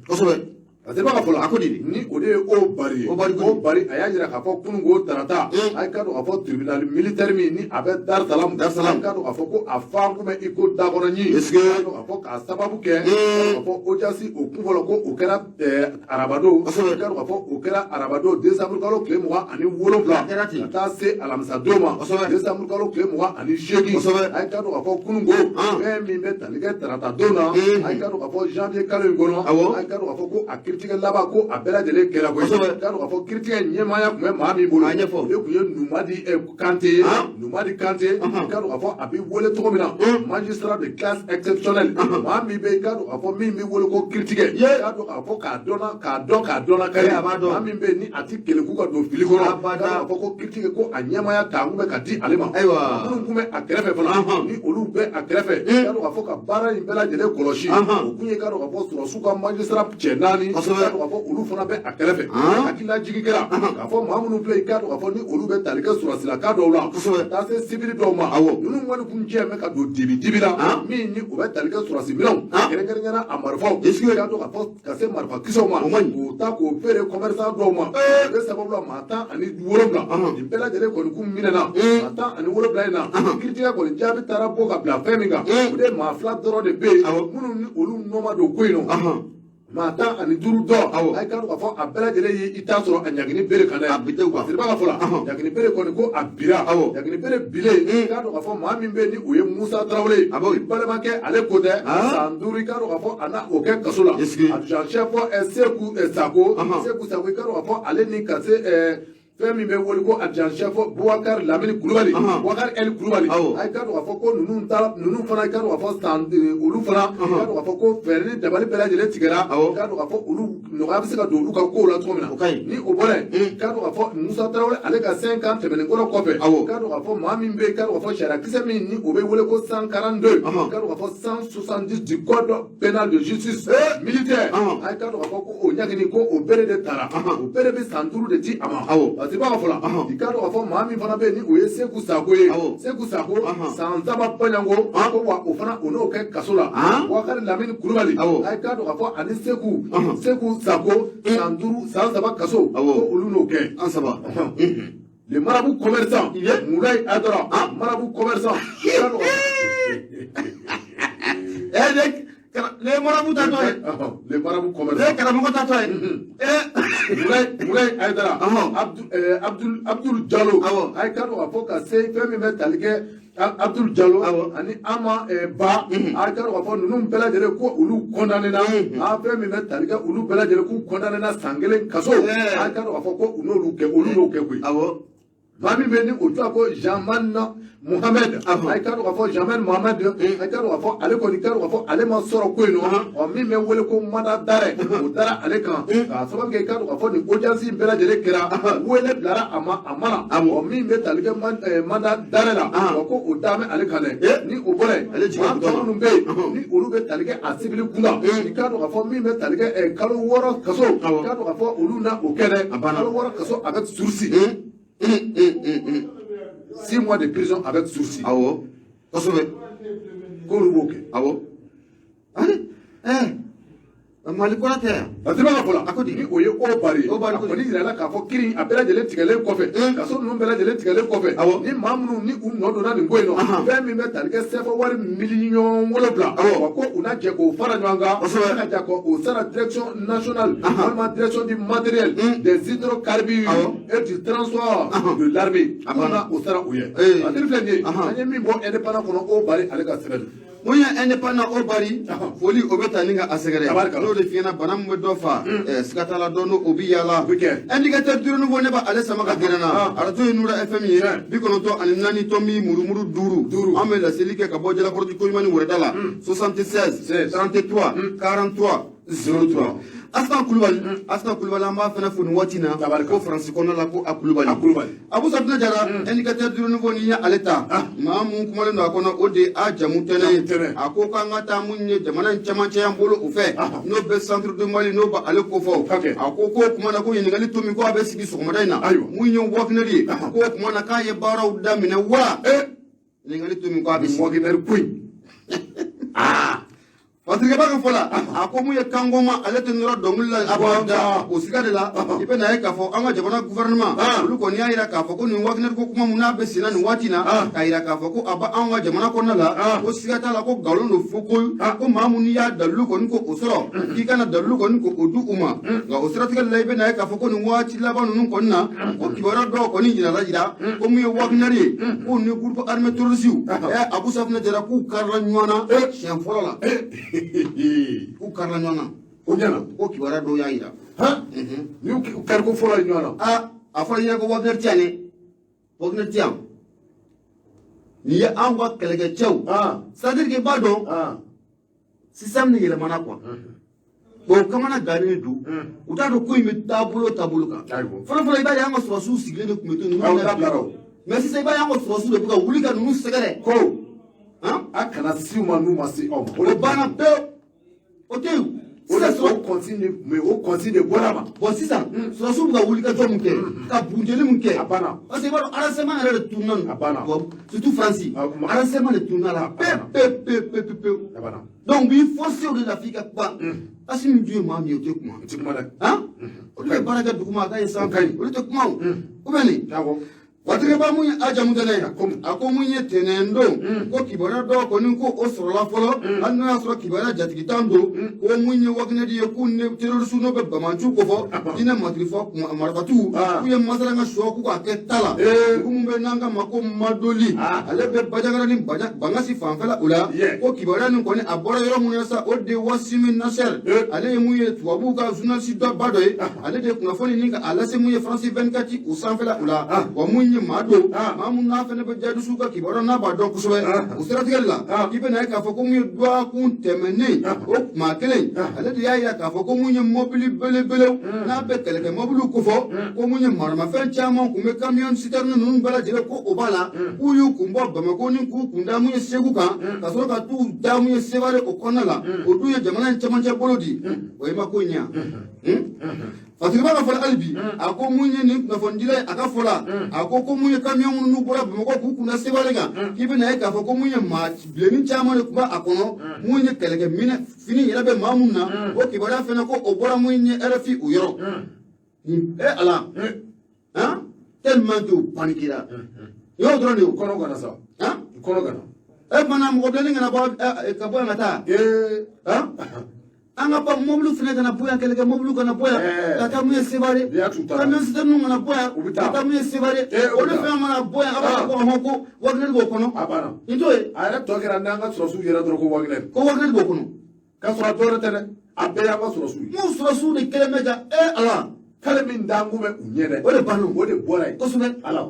kosɛbɛ. Parce que b'a fɔ la, A ko di? Ni o de ye o bari ye. O bari ko O bari, a y'a jira k'a fɔ kununko tarata, a ye k'a dɔn k'a fɔ tribunal militaire min ni a bɛ Dar Salam, Dar Salam. a ye k'a dɔn k'a fɔ ko a fan kun bɛ i ko dakɔrɔɲi. Est-ce que A k'a dɔn k'a fɔ k'a sababu kɛ, k'a fɔ audience o kun fɔlɔ ko o kɛra arabadon, k'a dɔn k'a fɔ o kɛra arabadon décembre kalo tile 27, A kɛra ten. ka taa se alamisadon ma, décembre kalo tile 28. A ye k'a dɔn k'a fɔ kununko, fɛn min bɛ tali kɛ tarata don na, a ye k'a dɔn k'a fɔ janvier kalo in kɔnɔ, a ye k'a dɔn k'a fɔ ko a kiritigɛ laban ko a bɛɛ lajɛlen kɛra koyi. K'a dɔn k'a fɔ kiritigɛ ɲɛmaaya tun bɛ maa min bolo, A ɲɛfɔ. O de tun ye Numadi Kante ye. Numadi Kante, k'a dɔn k'a fɔ a bɛ wele cogo min na magistrat de classe exceptionnelle, maa min bɛ yen, k'a dɔn k'a fɔ min bɛ wele ko kiritigɛ, k'a dɔn k'a fɔ k'a dɔnna, k'a dɔn, k'a dɔnna kari, A b'a dɔn. maa min bɛ yen ni a ti keleku ka don fili kɔnɔ, Abada. k'a dɔn k'a fɔ ko kiritigɛ ko a ɲɛmaaya ta kun bɛ ka di ale ma. Minnu kun bɛ a kɛrɛfɛ fana, ni olu bɛ a kɛrɛfɛ, k'a dɔn k'a fɔ ka baara in bɛɛ lajɛlen kɔlɔsi, o kun ye k'a dɔn k'a fɔ sɔrɔsiw ka magistrat cɛ naani, k'a dɔn k'a fɔ olu fana bɛ a kɛrɛfɛ. Hakililajigi kɛra k'a fɔ maa minnu filɛ yen, k'a dɔn k'a fɔ ni olu bɛ tali kɛ sɔrɔsilaka dɔw la, ka taa se sibiri dɔw ma, ninnu kɔni kun jɛ bɛ ka don dibi dibi la, min ni u bɛ tali kɛ sɔrɔsi minɛnw, kɛrɛnkɛrɛnnenya la a marifaw, k'a dɔn k'a fɔ ka se marifa kisɛw ma, O man ɲi. k'o ta k'o feere commerçant dɔw ma. O de sababu la, maa 17, nin bɛɛ lajɛlen kɔni kun minɛna. Maa 17 in na, kiritigɛ kɔni jaabi taara bɔ ka bila fɛn min kan, o de ye maa fila dɔrɔn de bɛ yen minnu ni olu nɔ ma don ko in nɔ. Maa 15 dɔ, a ye k'a dɔn k'a fɔ a bɛɛ lajɛlen ye i t'a sɔrɔ a ɲagini bere kan dɛ. A bi tɛ u kan. Siriba ka fɔ la, ɲagini bere kɔni ko a bira. Ɲagini bere bilen, k'a dɔn k'a fɔ maa min bɛ yen ni o ye Musa Tarawele ye, A b'o i balimakɛ ale ko tɛ, san 5, i k'a dɔn k'a fɔ a na o kɛ kaso la. Est-ce que Adjudant chef Seku Sako, Seku Sako, i k'a dɔn k'a fɔ ale ni ka se fɛn min bɛ wele ko adjudant chef Boubacar Lamini Kulubali, Boubacar El Kulubali, a ye k'a dɔn k'a fɔ ko ninnu ta, ninnu fana, i k'a dɔn k'a fɔ san olu fana, i k'a dɔn k'a fɔ ko fɛɛrɛ ni dabali bɛɛ lajɛlen tigɛra, k'a dɔn k'a fɔ olu nɔgɔya bɛ se ka don olu ka kow la cogo min na. O ka ɲi. Ni o bɔra yen, k'a dɔn k'a fɔ Musa Tarawele ale ka 5 ans tɛmɛnen kɔrɔ kɔfɛ, k'a dɔn k'a fɔ maa min bɛ yen, k'a dɔn k'a fɔ sariyakisɛ min ni o bɛ wele ko 142, k'a dɔn k'a fɔ 170 du code pénal de justice militaire, a ye k'a dɔn k'a fɔ ko o ɲagini ko o bere de tara, o bere bɛ san 5 de di a ma. Parce que i b'a fɔ la, i k'a dɔn k'a fɔ maa min fana bɛ yen ni o ye Seku Sako ye, Seku Sako, san 3 baɲanko ko wa o fana o n'o kɛ kaso la. Boubacar Lamini Kulubali, a ye k'a dɔn k'a fɔ ani Seku Sako, san 5, san 3 kaso, ko olu n'o kɛ. An saba. Le marabout commerçant Moulay Adara, marabout commerçant, i k'a dɔn k'a Eh, dɛ. Les marabouts tatɔ ye. Les marabouts commerçants. Les karamɔgɔ tatɔ ye. Moulaye Aïdara. Abdul Diallo. A ye k'a dɔn k'a fɔ ka se fɛn min bɛ tali kɛ Abdul Diallo ani Ama Ba, a ye k'a dɔn k'a fɔ ninnu bɛɛ lajɛlen ko olu condamné na. A fɛn min bɛ tali kɛ olu bɛɛ lajɛlen k'u condamné na san 1 kaso. A ye k'a dɔn k'a fɔ ko u n'olu kɛ, olu n'o kɛ koyi. Maa min bɛ ni o tɔgɔ ko Jaman Mohamed, a ye k'a dɔn k'a fɔ Jaman Mohamed, a ye k'a dɔn k'a fɔ ale kɔni k'a dɔn k'a fɔ ale ma sɔrɔ ko in nɔ. Ɔ min bɛ wele ko mandat d'arrêt, o dara ale kan k'a sababu kɛ k'a dɔn k'a fɔ nin audience in bɛɛ lajɛlen kɛra, wele bilara a ma, a ma na. Ɔ min bɛ tali kɛ mandat d'arrêt la, ɔ ko o da bɛ ale kan dɛ. Ni o bɔra yen, maa tɔ minnu bɛ yen ni olu bɛ tali kɛ a civil kunda, i k'a dɔn k'a fɔ min bɛ tali kɛ kalo 6 kaso, i k'a dɔn k'a fɔ olu na o kɛ dɛ, kalo 6 kaso avec sursis. 6 mois de prison avec sursis. Awɔ, kosɛbɛ. K'olu b'o kɛ. Awɔ. Ayi, Mali kura tɛ yan. A tɛ ka fɔ la. A ko di. Ni o ye o bari ye. O bari a kɔni yirala k'a fɔ kiiri a bɛɛ lajɛlen tigɛlen kɔfɛ, kaso ninnu bɛɛ lajɛlen tigɛlen kɔfɛ, ni maa minnu ni u nɔ donna nin ko in nɔ, fɛn min bɛ tali kɛ CFA wari miliyɔn 7, wa ko u na jɛ k'o fara ɲɔgɔn kan, ka jɛ k'o sara direction nationale walima direction du matériel des hydrocarbures et du transport de l'armée, k'u na o sara u ye. A teri filɛ nin ye, an ye min bɔ indépendant kɔnɔ, o bari ale ka sɛbɛn don. Mun ye indépendant o bari foli o bɛ taa ni ka a sɛgɛrɛ, n'o de fiyɛna bana min bɛ dɔ fa, siga t'a la dɔn o bi yaala. Indicateur du renouveau, ne b'ale sama ka gɛrɛ na. Arajo ye Nura FM ye, 94 tomi murumuru 5. An bɛ laseli kɛ ka bɔ Jalakɔrɔji koɲuman ni wɛrɛda la, 76 33 43 03. Askan Kulubali, Askan Kulubali, an b'a fana fo nin waati in na ko Faransi kɔnɔna la, ko a Kulubali. Abu Safinɛ Jara, indicateur du renouveau, n'i ye ale ta, maa mun kumalen don a kɔnɔ, o de ye a jamu tɛnɛ ye. A ko k'an ka taa mun ye jamana in cɛmancɛ y'an bolo o fɛ, n'o bɛ centre du Mali, n'o b'ale kofɔ. A ko k'o tuma na ko ɲininkali tomi ko a bɛ sigi sɔgɔmada in na, mun ye Wagner ye, k'o tuma na k'a ye baaraw daminɛ wa? Ɲininkali tomi ko a bɛ sigi. Wagner ko in. Fatirikɛba ka fɔ la, a ko mun ye kankoma, ale tɛ nɔrɔ dɔnkili la a b'a da o siga de la. I bɛ na ye k'a fɔ an ka jamana gouvernement, olu kɔni y'a yira k'a fɔ ko nin Wagner ko kuma mun n'a bɛ sen na nin waati in na, k'a yira k'a fɔ ko a bɛ anw ka jamana kɔnɔna la, ko siga t'a la ko nkalon don fo ko ko maa mun n'i y'a dalilu kɔni ko o sɔrɔ, k'i kana dalilu kɔni ko o di u ma. Nka o siratigɛ la, i bɛ na ye k'a fɔ ko nin waati laban ninnu kɔni na, ko kibaruya dɔw kɔni yirala yira ko mun ye Wagner ye, k'u ni groupe armé terroriste, Abu Safinɛ Jara, k'u karila ɲɔgɔn na siɲɛ fɔlɔ la. K'u karila ɲɔgɔn na. O ɲɛna. Ko kibaruya dɔw y'a yira. Ni y'u kariko fɔlɔ ye ɲɔgɔn na. A fɔra ɲɛna ko Wagner tɛ yan dɛ, Wagner tɛ yan. Nin ye anw ka kɛlɛkɛcɛw. C'est à dire que i b'a dɔn système de yɛlɛmana quoi. Bon, kamana gannen don, u t'a dɔn ko in bɛ taabolo taabolo kan. Fɔlɔ fɔlɔ, i b'a ye an ka sɔrɔsiw sigilen de tun bɛ to ninnu na. Mais sisan, i b'a ye an ka sɔrɔsiw de bɛ ka wuli ka ninnu sɛgɛrɛ. Ko a kana si u ma n'u ma se aw ma. O banna pewu, o tɛ yen. Sisan o consigne mais o consigne de bɔra ma. Bon, sisan sɔrɔsiw bɛ ka wuli ka jɔ mun kɛ, ka bunteni mun kɛ. A banna. Parce que i b'a dɔn renseignement yɛrɛ de tununa nin. A banna. Surtout Faransi. Renseignement de tununa la pewu pewu pewu pewu pewu. A banna. Donc u b'i forcer o de la f'i ka kuma. Asimi dun ye maa min ye, o tɛ kuma. O tɛ kuma dɛ. Olu bɛ baara kɛ duguma a ka ye sanfɛ, olu tɛ kuma o. Ou bien nin. Watikɛba mun ye a jamu tɛnɛ ye, a ko mun ye tɛnɛn don, ko kibaruya dɔw kɔni ko o sɔrɔla fɔlɔ, hali n'o y'a sɔrɔ kibaruya jatigi tan don, ko mun ye Wagner ye, k'u ni terroriste n'o bɛ Bamancu kofɔ, diinɛ matirifɔ marifatigiw, k'u ye masala ka sɔ k'u k'a kɛ ta la. Dugu mun bɛ n'an ka ma ko Madoli, ale bɛ Bajangara ni Bangasi fanfɛla o la. Ko kibaruya nin kɔni a bɔra yɔrɔ mun na sa, o de ye Wasimi Nasser, ale ye mun ye tubabuw ka journaliste dɔ ba dɔ ye, ale de ye kunnafoni nin ka a lase mun ye France 24 o sanfɛla o la. Wa mun ye maa don, maa mun n'a fana bɛ jadisiw ka kibaruya n'a b'a dɔn kosɛbɛ, o siratigɛ la, k'i bɛna ye k'a fɔ ko mun ye dɔgɔkun tɛmɛnen o maa kelen, ale de y'a yira k'a fɔ ko mun ye mɔbili belebelew n'a bɛ kɛlɛkɛ mɔbiliw kofɔ, ko mun ye maramafɛn caman kun bɛ camion citerne ninnu bɛɛ lajɛlen, ko o b'a la, k'u y'u kun bɔ Bamakɔ ni k'u kun da mun ye Segu kan, ka sɔrɔ ka t'u da mun ye Sevare o kɔnɔna la, o dun ye jamana in cɛmancɛ bolo di. O ye ma ko ɲɛ. Fatigba ka fɔ hali bi, a ko mun ye nin kunnafonidila ye, a ka fɔ la, a ko ko mun ye camion minnu n'u bɔra Bamakɔ k'u kunna Sevare kan, k'i bɛna ye k'a fɔ ko mun ye maa bilennin caman de tun b'a kɔnɔ, mun ye kɛlɛkɛ minɛ fini yɛrɛ bɛ maa mun na, o kibaruya fana ko o bɔra mun ye RFI o yɔrɔ. Nin ala han, tellement que u paniquera. Y'o dɔrɔn de ye. Kɔnɔ kana sa. Han, kɔnɔ kana. E mana mɔgɔ bilenni kana bɔ ka bɔ yan ka taa. An ka ba mobili fana kana bɔ yan, kɛlɛkɛ mobili kana bɔ yan ka taa mun ye Sevare, camion citerne kana bɔ yan ka taa mun ye Sevare. Olu fɛn mana bɔ yan, a b'a fɔ ko ɔhɔn, ko Wagner b'o kɔnɔ. A banna. Nin t'o ye. A yɛrɛ tɔ kɛra n'an ka sɔrɔsiw yɛrɛ dɔrɔn ko Wagner. Ko Wagner b'o kɔnɔ. K'a sɔrɔ a dɔwɛrɛ tɛ dɛ, a bɛɛ y'an ka sɔrɔsiw ye. N'u sɔrɔsiw de kɛlen bɛ ka ala. Kale min d'an kun bɛ u ɲɛ dɛ. O de banna. O de bɔra yen. Kosɛbɛ. Ala.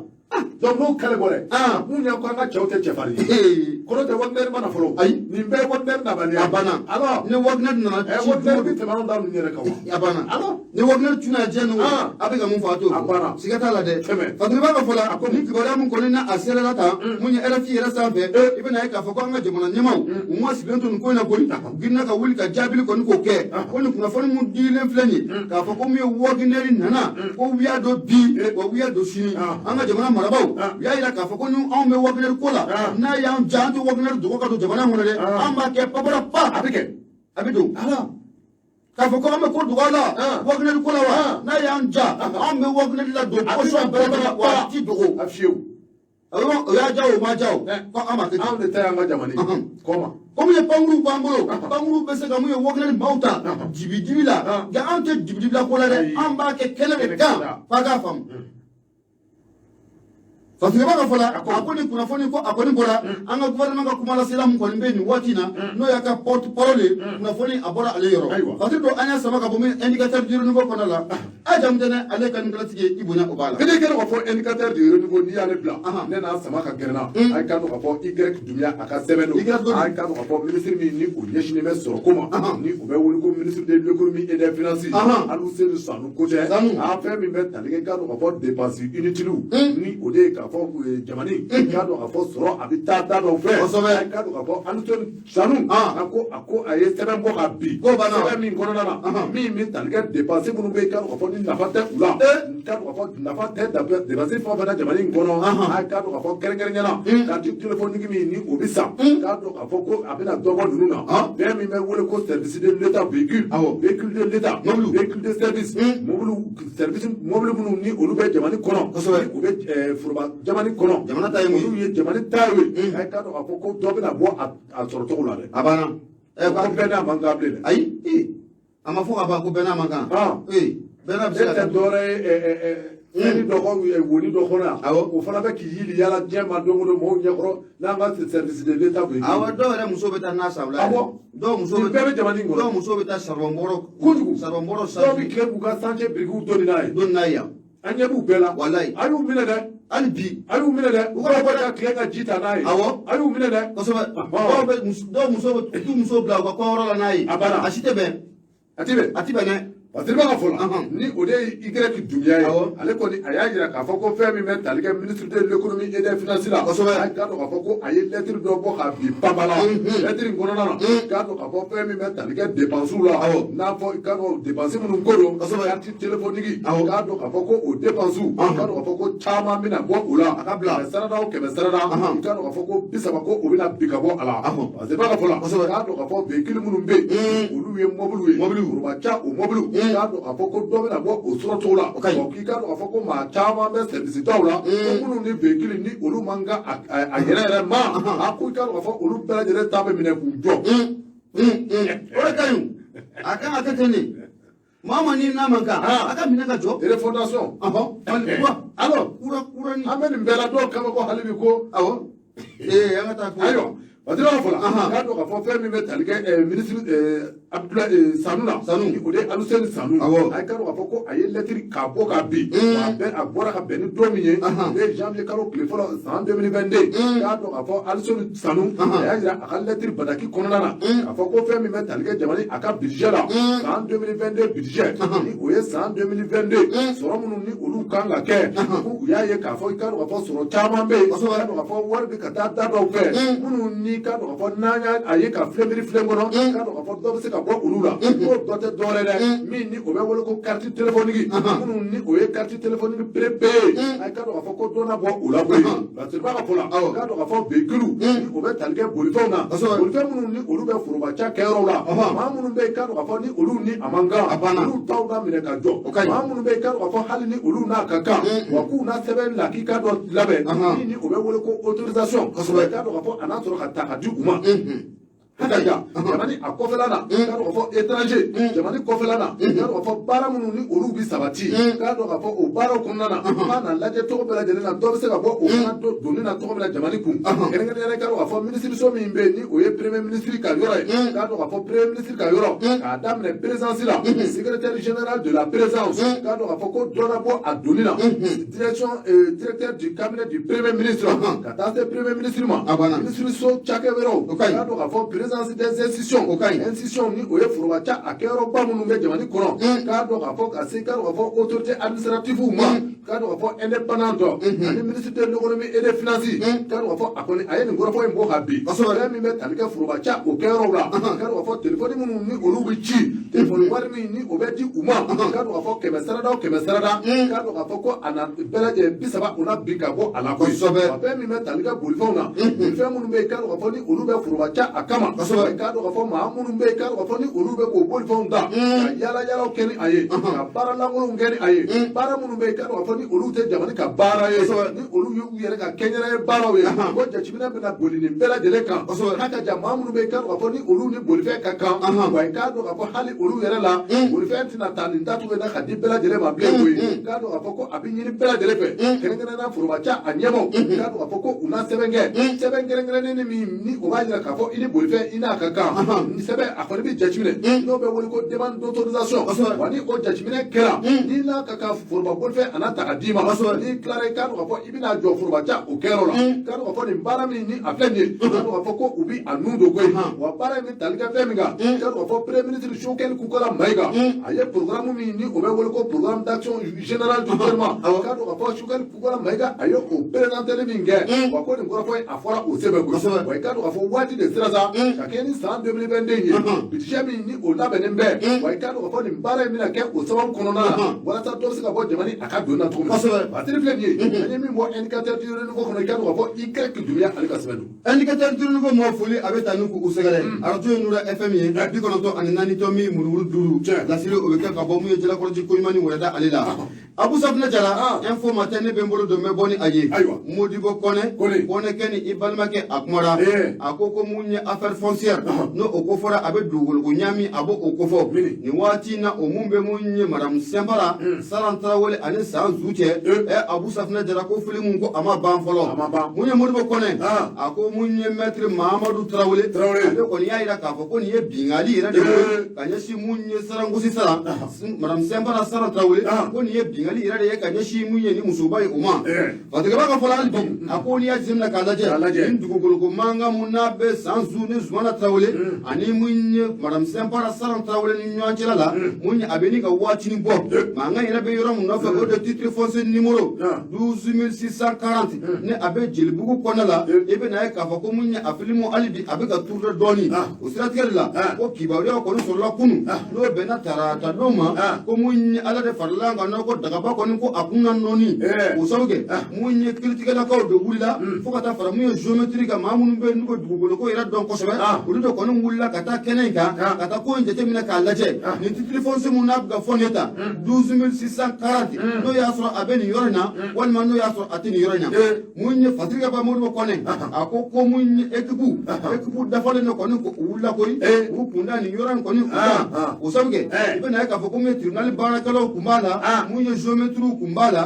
Donc n'o kale bɔra yen. Mun y'a ko an ka cɛw tɛ cɛfarin ye. Kɔrɔ tɛ Wagner ma na fɔlɔ. Ayi. Nin bɛɛ ye Wagner nabaliya. A banna. Alors. Ni Wagner nana. Wagner bɛ tɛmɛ anw da ninnu yɛrɛ kan wa. A banna. Alors. Ni Wagner tuna diɲɛ ninnu. A bɛ ka mun fɔ a t'o fɔ. A banna. Siga t'a la dɛ. Kɛmɛ. Fatiriba ka fɔ la. Ni kibaruya min kɔni n'a a serala tan. Mun ye RFI yɛrɛ sanfɛ. I bɛna ye k'a fɔ ko an ka jamana ɲɛmaaw. U ma sigilen to nin ko in na koyi. U girinna ka wuli ka jaabili kɔni k'o kɛ. Ko nin kunnafoni mun dilen filɛ nin ye. K'a fɔ ko mun ye Wagner nana. Ko wuya don bi. Wa wuya don sini. An ka jamana marabaaw. U y'a jira k'a fɔ ko ni anw bɛ Wagner ko la. N'a y'an ja, an tɛ Wagner dogo ka don jamana in kɔnɔ dɛ. An b'a kɛ papara pa. A bɛ kɛ. A bɛ don. K'a fɔ ko an bɛ ko dogo a la Wagner ko la wa, n'a y'an ja, anw bɛ Wagner la don pɔsɔn bɛɛ la wa, a ti dogo. A fiyewu. O y'a ja o ma ja o, ko an b'a kɛ ten. Anw de ta y'an ka jamana ye. Kɔma. Komi ye pankuru b'an bolo, pankuru bɛ se ka mun ye Wagner maaw ta dibi dibi la, nka anw tɛ dibi dibi la ko la dɛ, an b'a kɛ kɛnɛ de kan f'a k'a faamu. Fatigaba ka fɔ la, a ko nin kunnafoni ko a kɔni bɔra an ka gouvernement ka kumalasela mun kɔni bɛ nin waati in na, n'o y'a ka porte parole ye, kunnafoni a bɔra ale yɔrɔ. Fatiri don, an y'a sama ka bɔ min Indicateur du Renouveau kɔnɔ la, a jamu tɛ ale ka nikilatigi ye, i bonya o b'a la. Ne kɛlen k'a fɔ Indicateur du Renouveau, n'i y'ale bila, ne n'a sama ka gɛrɛ na, a ye kan k'a fɔ Y Doumbia a ka sɛbɛn don, a ye kan k'a fɔ ministre min ni o ɲɛsinnen bɛ sɔrɔko ma, ni o bɛ wele ko ministre de l'économie et des finances, Aluseni Sanu ko tɛ, a fɛn min bɛ tali kɛ, k'a dɔn k'a fɔ dépense inutile, ni o de ye k'a fɔ jamana k'a dɔn k'a fɔ sɔrɔ a bɛ taa da dɔw fɛ. A k'a dɔn k'a fɔ Aluseni Sanu a ko a ye sɛbɛn bɔ ka bin, sɛbɛn min kɔnɔna na, min bɛ tali kɛ dépense minnu bɛ yen, k'a dɔn k'a fɔ ni nafa tɛ u la, k'a dɔn k'a fɔ nafa tɛ dépense fɛn o fɛn na jamana in kɔnɔ, a k'a dɔn k'a fɔ kɛrɛnkɛrɛnnenya la carte téléphonique min ni o bɛ san, k'a dɔn k'a fɔ ko a bɛna dɔ bɔ ninnu na, fɛn min bɛ wele ko service de l'État, véhicule, véhicule de l'État, véhicule de service, mobili service, mobili minnu ni olu bɛ jamana kɔnɔ, u bɛ foroba jamana kɔnɔ, jamana ta ye mun ye, olu ye jamana ta ye, a k'a dɔn k'a fɔ ko dɔ bɛna bɔ a sɔrɔ cogo la dɛ. A banna. Ko bɛɛ n'a man kan bilen dɛ. Ayi, a ma fɔ ka ban ko bɛɛ n'a man kan. Ee, bɛɛ n'a bɛ se E ka tɛ dɔwɛrɛ ye, fɛn dɔ kɔ woni dɔ kɔnɔ yan. Awɔ. O fana bɛ k'i yili yala diɲɛ ma don o don mɔgɔw ɲɛkɔrɔ n'an ka service de l'État bɛ yen. Awɔ, dɔw yɛrɛ muso bɛ taa n'a sabula. Awɔ. Dɔw muso Nin bɛ bɛɛ bɛ jamana in kɔnɔ. Dɔw muso bɛ taa charbon bɔrɔ. Kojugu. Charbon bɔrɔ. Dɔw bɛ tile k'u ka chantier birikiw doni n'a ye. Don n'a ye yan. An ɲɛ b'u bɛɛ la. Walayi. A y'u minɛ dɛ. Hali bi. A y'u minɛ dɛ. U kana bɔ dɛ. Ka tile ka ji ta n'a ye. Awɔ. A y'u minɛ dɛ. Kosɛbɛ. Dɔw bɛ dɔw muso bɛ t'u muso bila u ka kɔɲɔyɔrɔ la n'a ye. A banna. A si tɛ bɛn. A ti bɛn. A ti bɛn dɛ. Parce que b'a fɔ la, ni o de ye Y Doumbia ye, ale kɔni a y'a jira k'a fɔ ko fɛn min bɛ tali kɛ ministre de l'économie et des finances la, kosɛbɛ, a k'a dɔn k'a fɔ ko a ye lettre dɔ bɔ ka bin panpala. Lettre in kɔnɔna na, k'a dɔn k'a fɔ fɛn min bɛ tali kɛ dépenses la, n'a fɔ k'a dɔn dépenses minnu ko don, carte téléphonique, k'a dɔn k'a fɔ ko o dépenses, k'a dɔn k'a fɔ ko caman bɛna bɔ o la. A ka bila. Kɛmɛ sarada o kɛmɛ sarada, k'a dɔn k'a fɔ ko 30 ko o bɛna bin ka bɔ a la. Parce que b'a fɔ la, k'a dɔn k'a fɔ véhicule minnu bɛ yen, olu ye mɔbiliw ye, Mɔbiliw. foroba ca o mɔbiliw, k'a dɔn k'a fɔ ko dɔ bɛna bɔ o sɔrɔ cogo la. O ka ɲi. K'i k'a dɔn k'a fɔ ko maa caman bɛ service daw la, ko minnu ni véhicule ni olu man kan a yɛrɛ yɛrɛ ma, a ko i k'a dɔn k'a fɔ olu bɛɛ lajɛlen ta bɛ minɛ k'u jɔ. O de ka ɲi, a kan ka kɛ ten de. Maa o maa ni n'a man kan, a ka minɛ ka jɔ. Refondation. Mali kura. Alors, Kura kura ni. an bɛ nin bɛɛ la, dɔw kan bɛ ko hali bi ko. Awɔ. Ee, an ka taa ko. Ayiwa, Badiri b'a fɔ la, k'a dɔn k'a fɔ fɛn min bɛ tali kɛ ministre Abdoulaye Sanu la. Sanu. O de ye Aluseni Sanu. A ye k'a dɔn k'a fɔ ko a ye lettre k'a bɔ k'a bin. A bɛn, a bɔra ka bɛn ni don min ye, o ye janvier kalo tile fɔlɔ san 2022. K'a dɔn k'a fɔ Aluseni Sanu, a y'a jira a ka lettre bataki kɔnɔna na k'a fɔ ko fɛn min bɛ tali kɛ jamana a ka budget la, san 2022 budget, ni o ye san 2022 sɔrɔ minnu ni olu kan ka kɛ, ko u y'a ye k'a fɔ i k'a dɔn k'a fɔ sɔrɔ caman bɛ yen, k'a dɔn k'a fɔ wari bɛ ka taa da dɔw fɛ minnu ni k'a dɔn k'a fɔ n'an y'a ye ka filɛ miiri filɛ kɔnɔ, k'a dɔn k'a fɔ dɔ bɛ se ka bɔ olu la, n'o dɔ tɛ dɔwɛrɛ dɛ, min ni o bɛ wele ko carte téléphonique, minnu ni o ye carte téléphonique prépayée, a k'a dɔn k'a fɔ ko dɔ na bɔ o la koyi. Parce que b'a ka fɔ la, k'a dɔn k'a fɔ véhicule ni o bɛ tali kɛ bolifɛnw na, bolifɛn minnu ni olu bɛ foroba ca kɛyɔrɔw la, maa minnu bɛ yen k'a dɔn k'a fɔ ni olu ni a man kan, olu taw na minɛ ka jɔ, maa minnu bɛ yen k'a dɔn k'a fɔ hali ni olu n'a ka kan, wa k'u na sɛbɛn lakika dɔ labɛn min ni o bɛ wele ko autorisation, k'a dɔn k'a fɔ a n'a sɔrɔ ka taa. ta ka di u ma. Hakɛ jamana a kɔfɛla na, k'a dɔn k'a fɔ étranger, jamana kɔfɛla na, k'a dɔn k'a fɔ baara minnu ni olu bɛ sabati, k'a dɔn k'a fɔ o baaraw kɔnɔna na, k'a na lajɛ cogo bɛɛ lajɛlen na, dɔ bɛ se ka bɔ o fana donni na cogo min na jamana kun. Kɛrɛnkɛrɛnnenya la, k'a dɔn k'a fɔ minisiriso min bɛ yen ni o ye premier ministre ka yɔrɔ ye, k'a dɔn k'a fɔ premier ministre ka yɔrɔ, k'a daminɛ présidence la, secrétaire général de la présidence, k'a dɔn k'a fɔ ko dɔ na bɔ a donni na, direction, directeur du cabinet du premier ministre, ka taa se premier ministre ma, minisiriso cakɛ wɛrɛw, k'a dɔn k'a fɔ présidence des institutions, O ka ɲi. Institution ni o ye foroba ca a kɛyɔrɔba minnu bɛ jamana kɔnɔ, k'a dɔn k'a fɔ ka se, k'a dɔn k'a fɔ autorité administrative ma, k'a dɔn k'a fɔ indépendante, ani ministre de l'économie et des finances, k'a dɔn k'a fɔ a kɔni a ye nin kɔrɔfɔ in bɔ ka bin. Fɛn min bɛ tali kɛ foroba ca o kɛyɔrɔw la, k'a dɔn k'a fɔ téléphone minnu ni olu bɛ ci, téléphone wari min ni o bɛ di u ma, k'a dɔn k'a fɔ 100 sarada o 100 sarada, k'a dɔn k'a fɔ ko a na bɛɛ lajɛlen 30 o na bin ka bɔ a la koyi. Wa fɛn min bɛ tali kɛ bolifɛnw na, bolifɛn minnu bɛ yen, k'a dɔn k'a fɔ ni olu bɛ foroba ca a kama, k'a dɔn k'a fɔ maa minnu bɛ yen, k'a dɔn k'a fɔ ni olu bɛ k'o bolifɛnw ta ka yaala yaalaw kɛ ni a ye, ka baara lankolonw kɛ ni a ye, baara minnu bɛ yen, k'a dɔn k'a fɔ ni olu tɛ jamana ka baara ye, ni olu y'u yɛrɛ ka kɛnyɛrɛye baaraw ye, ko jateminɛ bɛna boli nin bɛɛ lajɛlen kan. K'a ka ja maa minnu bɛ yen, k'a dɔn k'a fɔ ni olu ni bolifɛn ka kan, wa k'a dɔn k'a fɔ hali olu yɛrɛ la, bolifɛn tɛna ta nin datugu na ka di bɛɛ lajɛlen ma bilen koyi. K'a dɔn k'a fɔ ko a bɛ ɲini bɛɛ lajɛlen fɛ, kɛrɛnkɛrɛnnenya foroba ca a ɲɛmaaw, k'a dɔn k'a fɔ ko u na sɛbɛn kɛ, sɛbɛn kɛrɛnkɛrɛnnen min ni o b'a jira k'a fɔ i ni bolifɛn i n'a ka kan. Ni sɛbɛn a kɔni bɛ jateminɛ, n'o bɛ wele ko demande d'autorisation. Wa ni o jateminɛ kɛra, n'i n'a ka kan, foroba bolifɛn a n'a ta ka d'i ma. N'i tilara, i k'a dɔn k'a fɔ i bɛna jɔ foroba ca o kɛyɔrɔ la. K'a dɔn k'a fɔ nin baara min ni a filɛ nin ye, k'a dɔn k'a fɔ ko u bɛ a nun don koyi. Wa baara in bɛ tali kɛ fɛn min kan, k'a dɔn k'a fɔ premier ministre Choguel Kokalla Maïga, a ye programme min ni o bɛ wele ko programme d'action générale du gouvernement, k'a dɔn k'a fɔ Choguel Kokalla Maïga a ye o présenter min kɛ, wa ko nin kɔrɔfɔ in a fɔra o sɛbɛn koyi. Wa i k'a dɔn k'a fɔ waati de sera sa ka kɛ ni san 2022 ye, budget min ni o labɛnnen bɛ, wa i k'a dɔn k'a fɔ nin baara in bɛna kɛ o sababu kɔnɔna na, walasa dɔ bɛ se ka bɔ jamana a ka don na cogo min. Batiri filɛ nin ye, an ye min bɔ Indicateur du Renouveau kɔnɔ, i k'a dɔn k'a fɔ Y Doumbia ale ka sɛbɛn don. Indicateur du Renouveau mɔgɔ foli a bɛ taa n'u k'u sɛgɛrɛ. Arajo ye Nura FM ye, 94.5, laseli o bɛ kɛ ka bɔ mun ye Jalakɔrɔji koɲuman ni wɛrɛda ale la. Abu Safunɛ Jara, info matin ne bɛ n bolo don n bɛ bɔ ni a ye. Modibo Kɔnɛ, Kɔnɛ kɛ ni i balimakɛ a kumara. A ko ko mun ye affaire foncière n'o o ko fɔra, a bɛ dugukolo ko ɲaami, a b'o o kofɔ. Nin waati in na, o mun bɛ mun ye madame Sɛnpara, Saran Tarawele ani San Zu cɛ. Abu Safunɛ Jara ko fili mun ko a ma ban fɔlɔ. Mun ye Modibo Kɔnɛ, a ko mun ye maître Mahamadu Tarawele, ale kɔni y'a jira k'a fɔ ko nin ye binkanni yɛrɛ de ye ka ɲɛsin mun ye Sarangosi Saran, madame Sɛnpara Saran Tarawele, ko nin ye binkanni yɛrɛ de ye ka ɲɛsin mun ye ni musoba ye o ma. Fatigɛba ka fɔ la hali bi, a ko n'i y'a jateminɛ k'a lajɛ, nin dugukolo ko mankan mun n'a bɛ San Zu ni Zumana Tarawele ani mun ye madame Sɛnpara Saran Tarawele ni ɲɔgɔn cɛla la, mun ye a bɛ ni ka waatinin bɔ, mankan yɛrɛ bɛ yɔrɔ mun nɔfɛ, o de titre foncier numéro 12640 ni a bɛ Jelibugu kɔnɔna la. I bɛ na ye k'a fɔ ko mun ye a filimu hali bi a bɛ ka tourner dɔɔnin. O siratigɛ de la, ko kibaruya kɔni sɔrɔla kunun, n'o bɛnna tarata don ma, ko mun ye Ala de farala an kan n'o ko dagaba kɔni ko a kun na nɔɔni. O sababu kɛ mun ye, kiiritigɛlakaw de wulila fo ka taa fara mun ye géomètre kan, maa minnu bɛ yen n'u bɛ dugukolo ko yɛrɛ dɔn kosɛbɛ, olu de kɔni wulila ka taa kɛnɛ in kan ka taa ko in jateminɛ k'a lajɛ. Nin titre foncier mun n'a bɛ ka fɔ nin ye tan 12640, n'o y'a sɔrɔ a bɛ nin yɔrɔ in na walima n'o y'a sɔrɔ a tɛ nin yɔrɔ in na. Mun ye Fatigɛ ba Modibo Kɔnɛ, a ko ko mun ye équipe dafalen de kɔni ko u wulila koyi, u kun da nin yɔrɔ in kɔni u kan. O sababu kɛ, i bɛ na ye k'a fɔ ko mun ye tribunal baarakɛlaw kun b'a la, mun ye géomètre kun b'a la,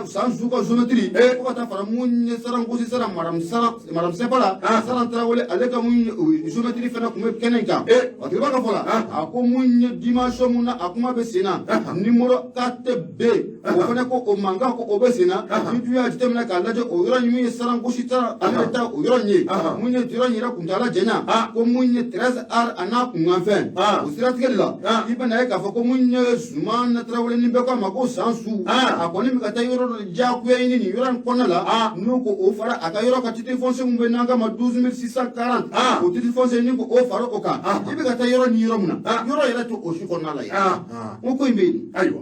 San Zu ka géomètre, fo ka taa fara mun ye Sarangosi Sara, madame Sara, madame Sɛnpara Saran Tarawele, ale ka mun ye géomètre fana kun bɛ kɛnɛ in kan. Fatigɛba ka fɔ la, a ko mun ye dimension mun na a kuma bɛ sen na, numéro 4B, o fana ko o mankan ko o bɛ sen na. Ni dun y'a jateminɛ k'a lajɛ, o yɔrɔ in mun ye Sarangosi Sara ale de ta o yɔrɔ in ye, mun ye yɔrɔ in yɛrɛ kuntaala janya, ko mun ye 13 ares a n'a kunkanfɛn. O siratigɛ de la, i bɛna ye k'a fɔ ko mun ye Zumana Tarawele ni bɛɛ ko a ma ko San Su, a kɔni bɛ ka taa yɔrɔ dɔ diyagoya ɲini nin yɔrɔ in kɔnɔna la, n'u ko o fara a ka yɔrɔ ka titre foncier mun bɛ n'an k'a ma 12640, o titre foncier ni ko o fara o kan. I bɛ ka taa yɔrɔ ni yɔrɔ mun na, yɔrɔ yɛrɛ tɛ o si kɔnɔna la yen. N ko ko in bɛ yen. Ayiwa.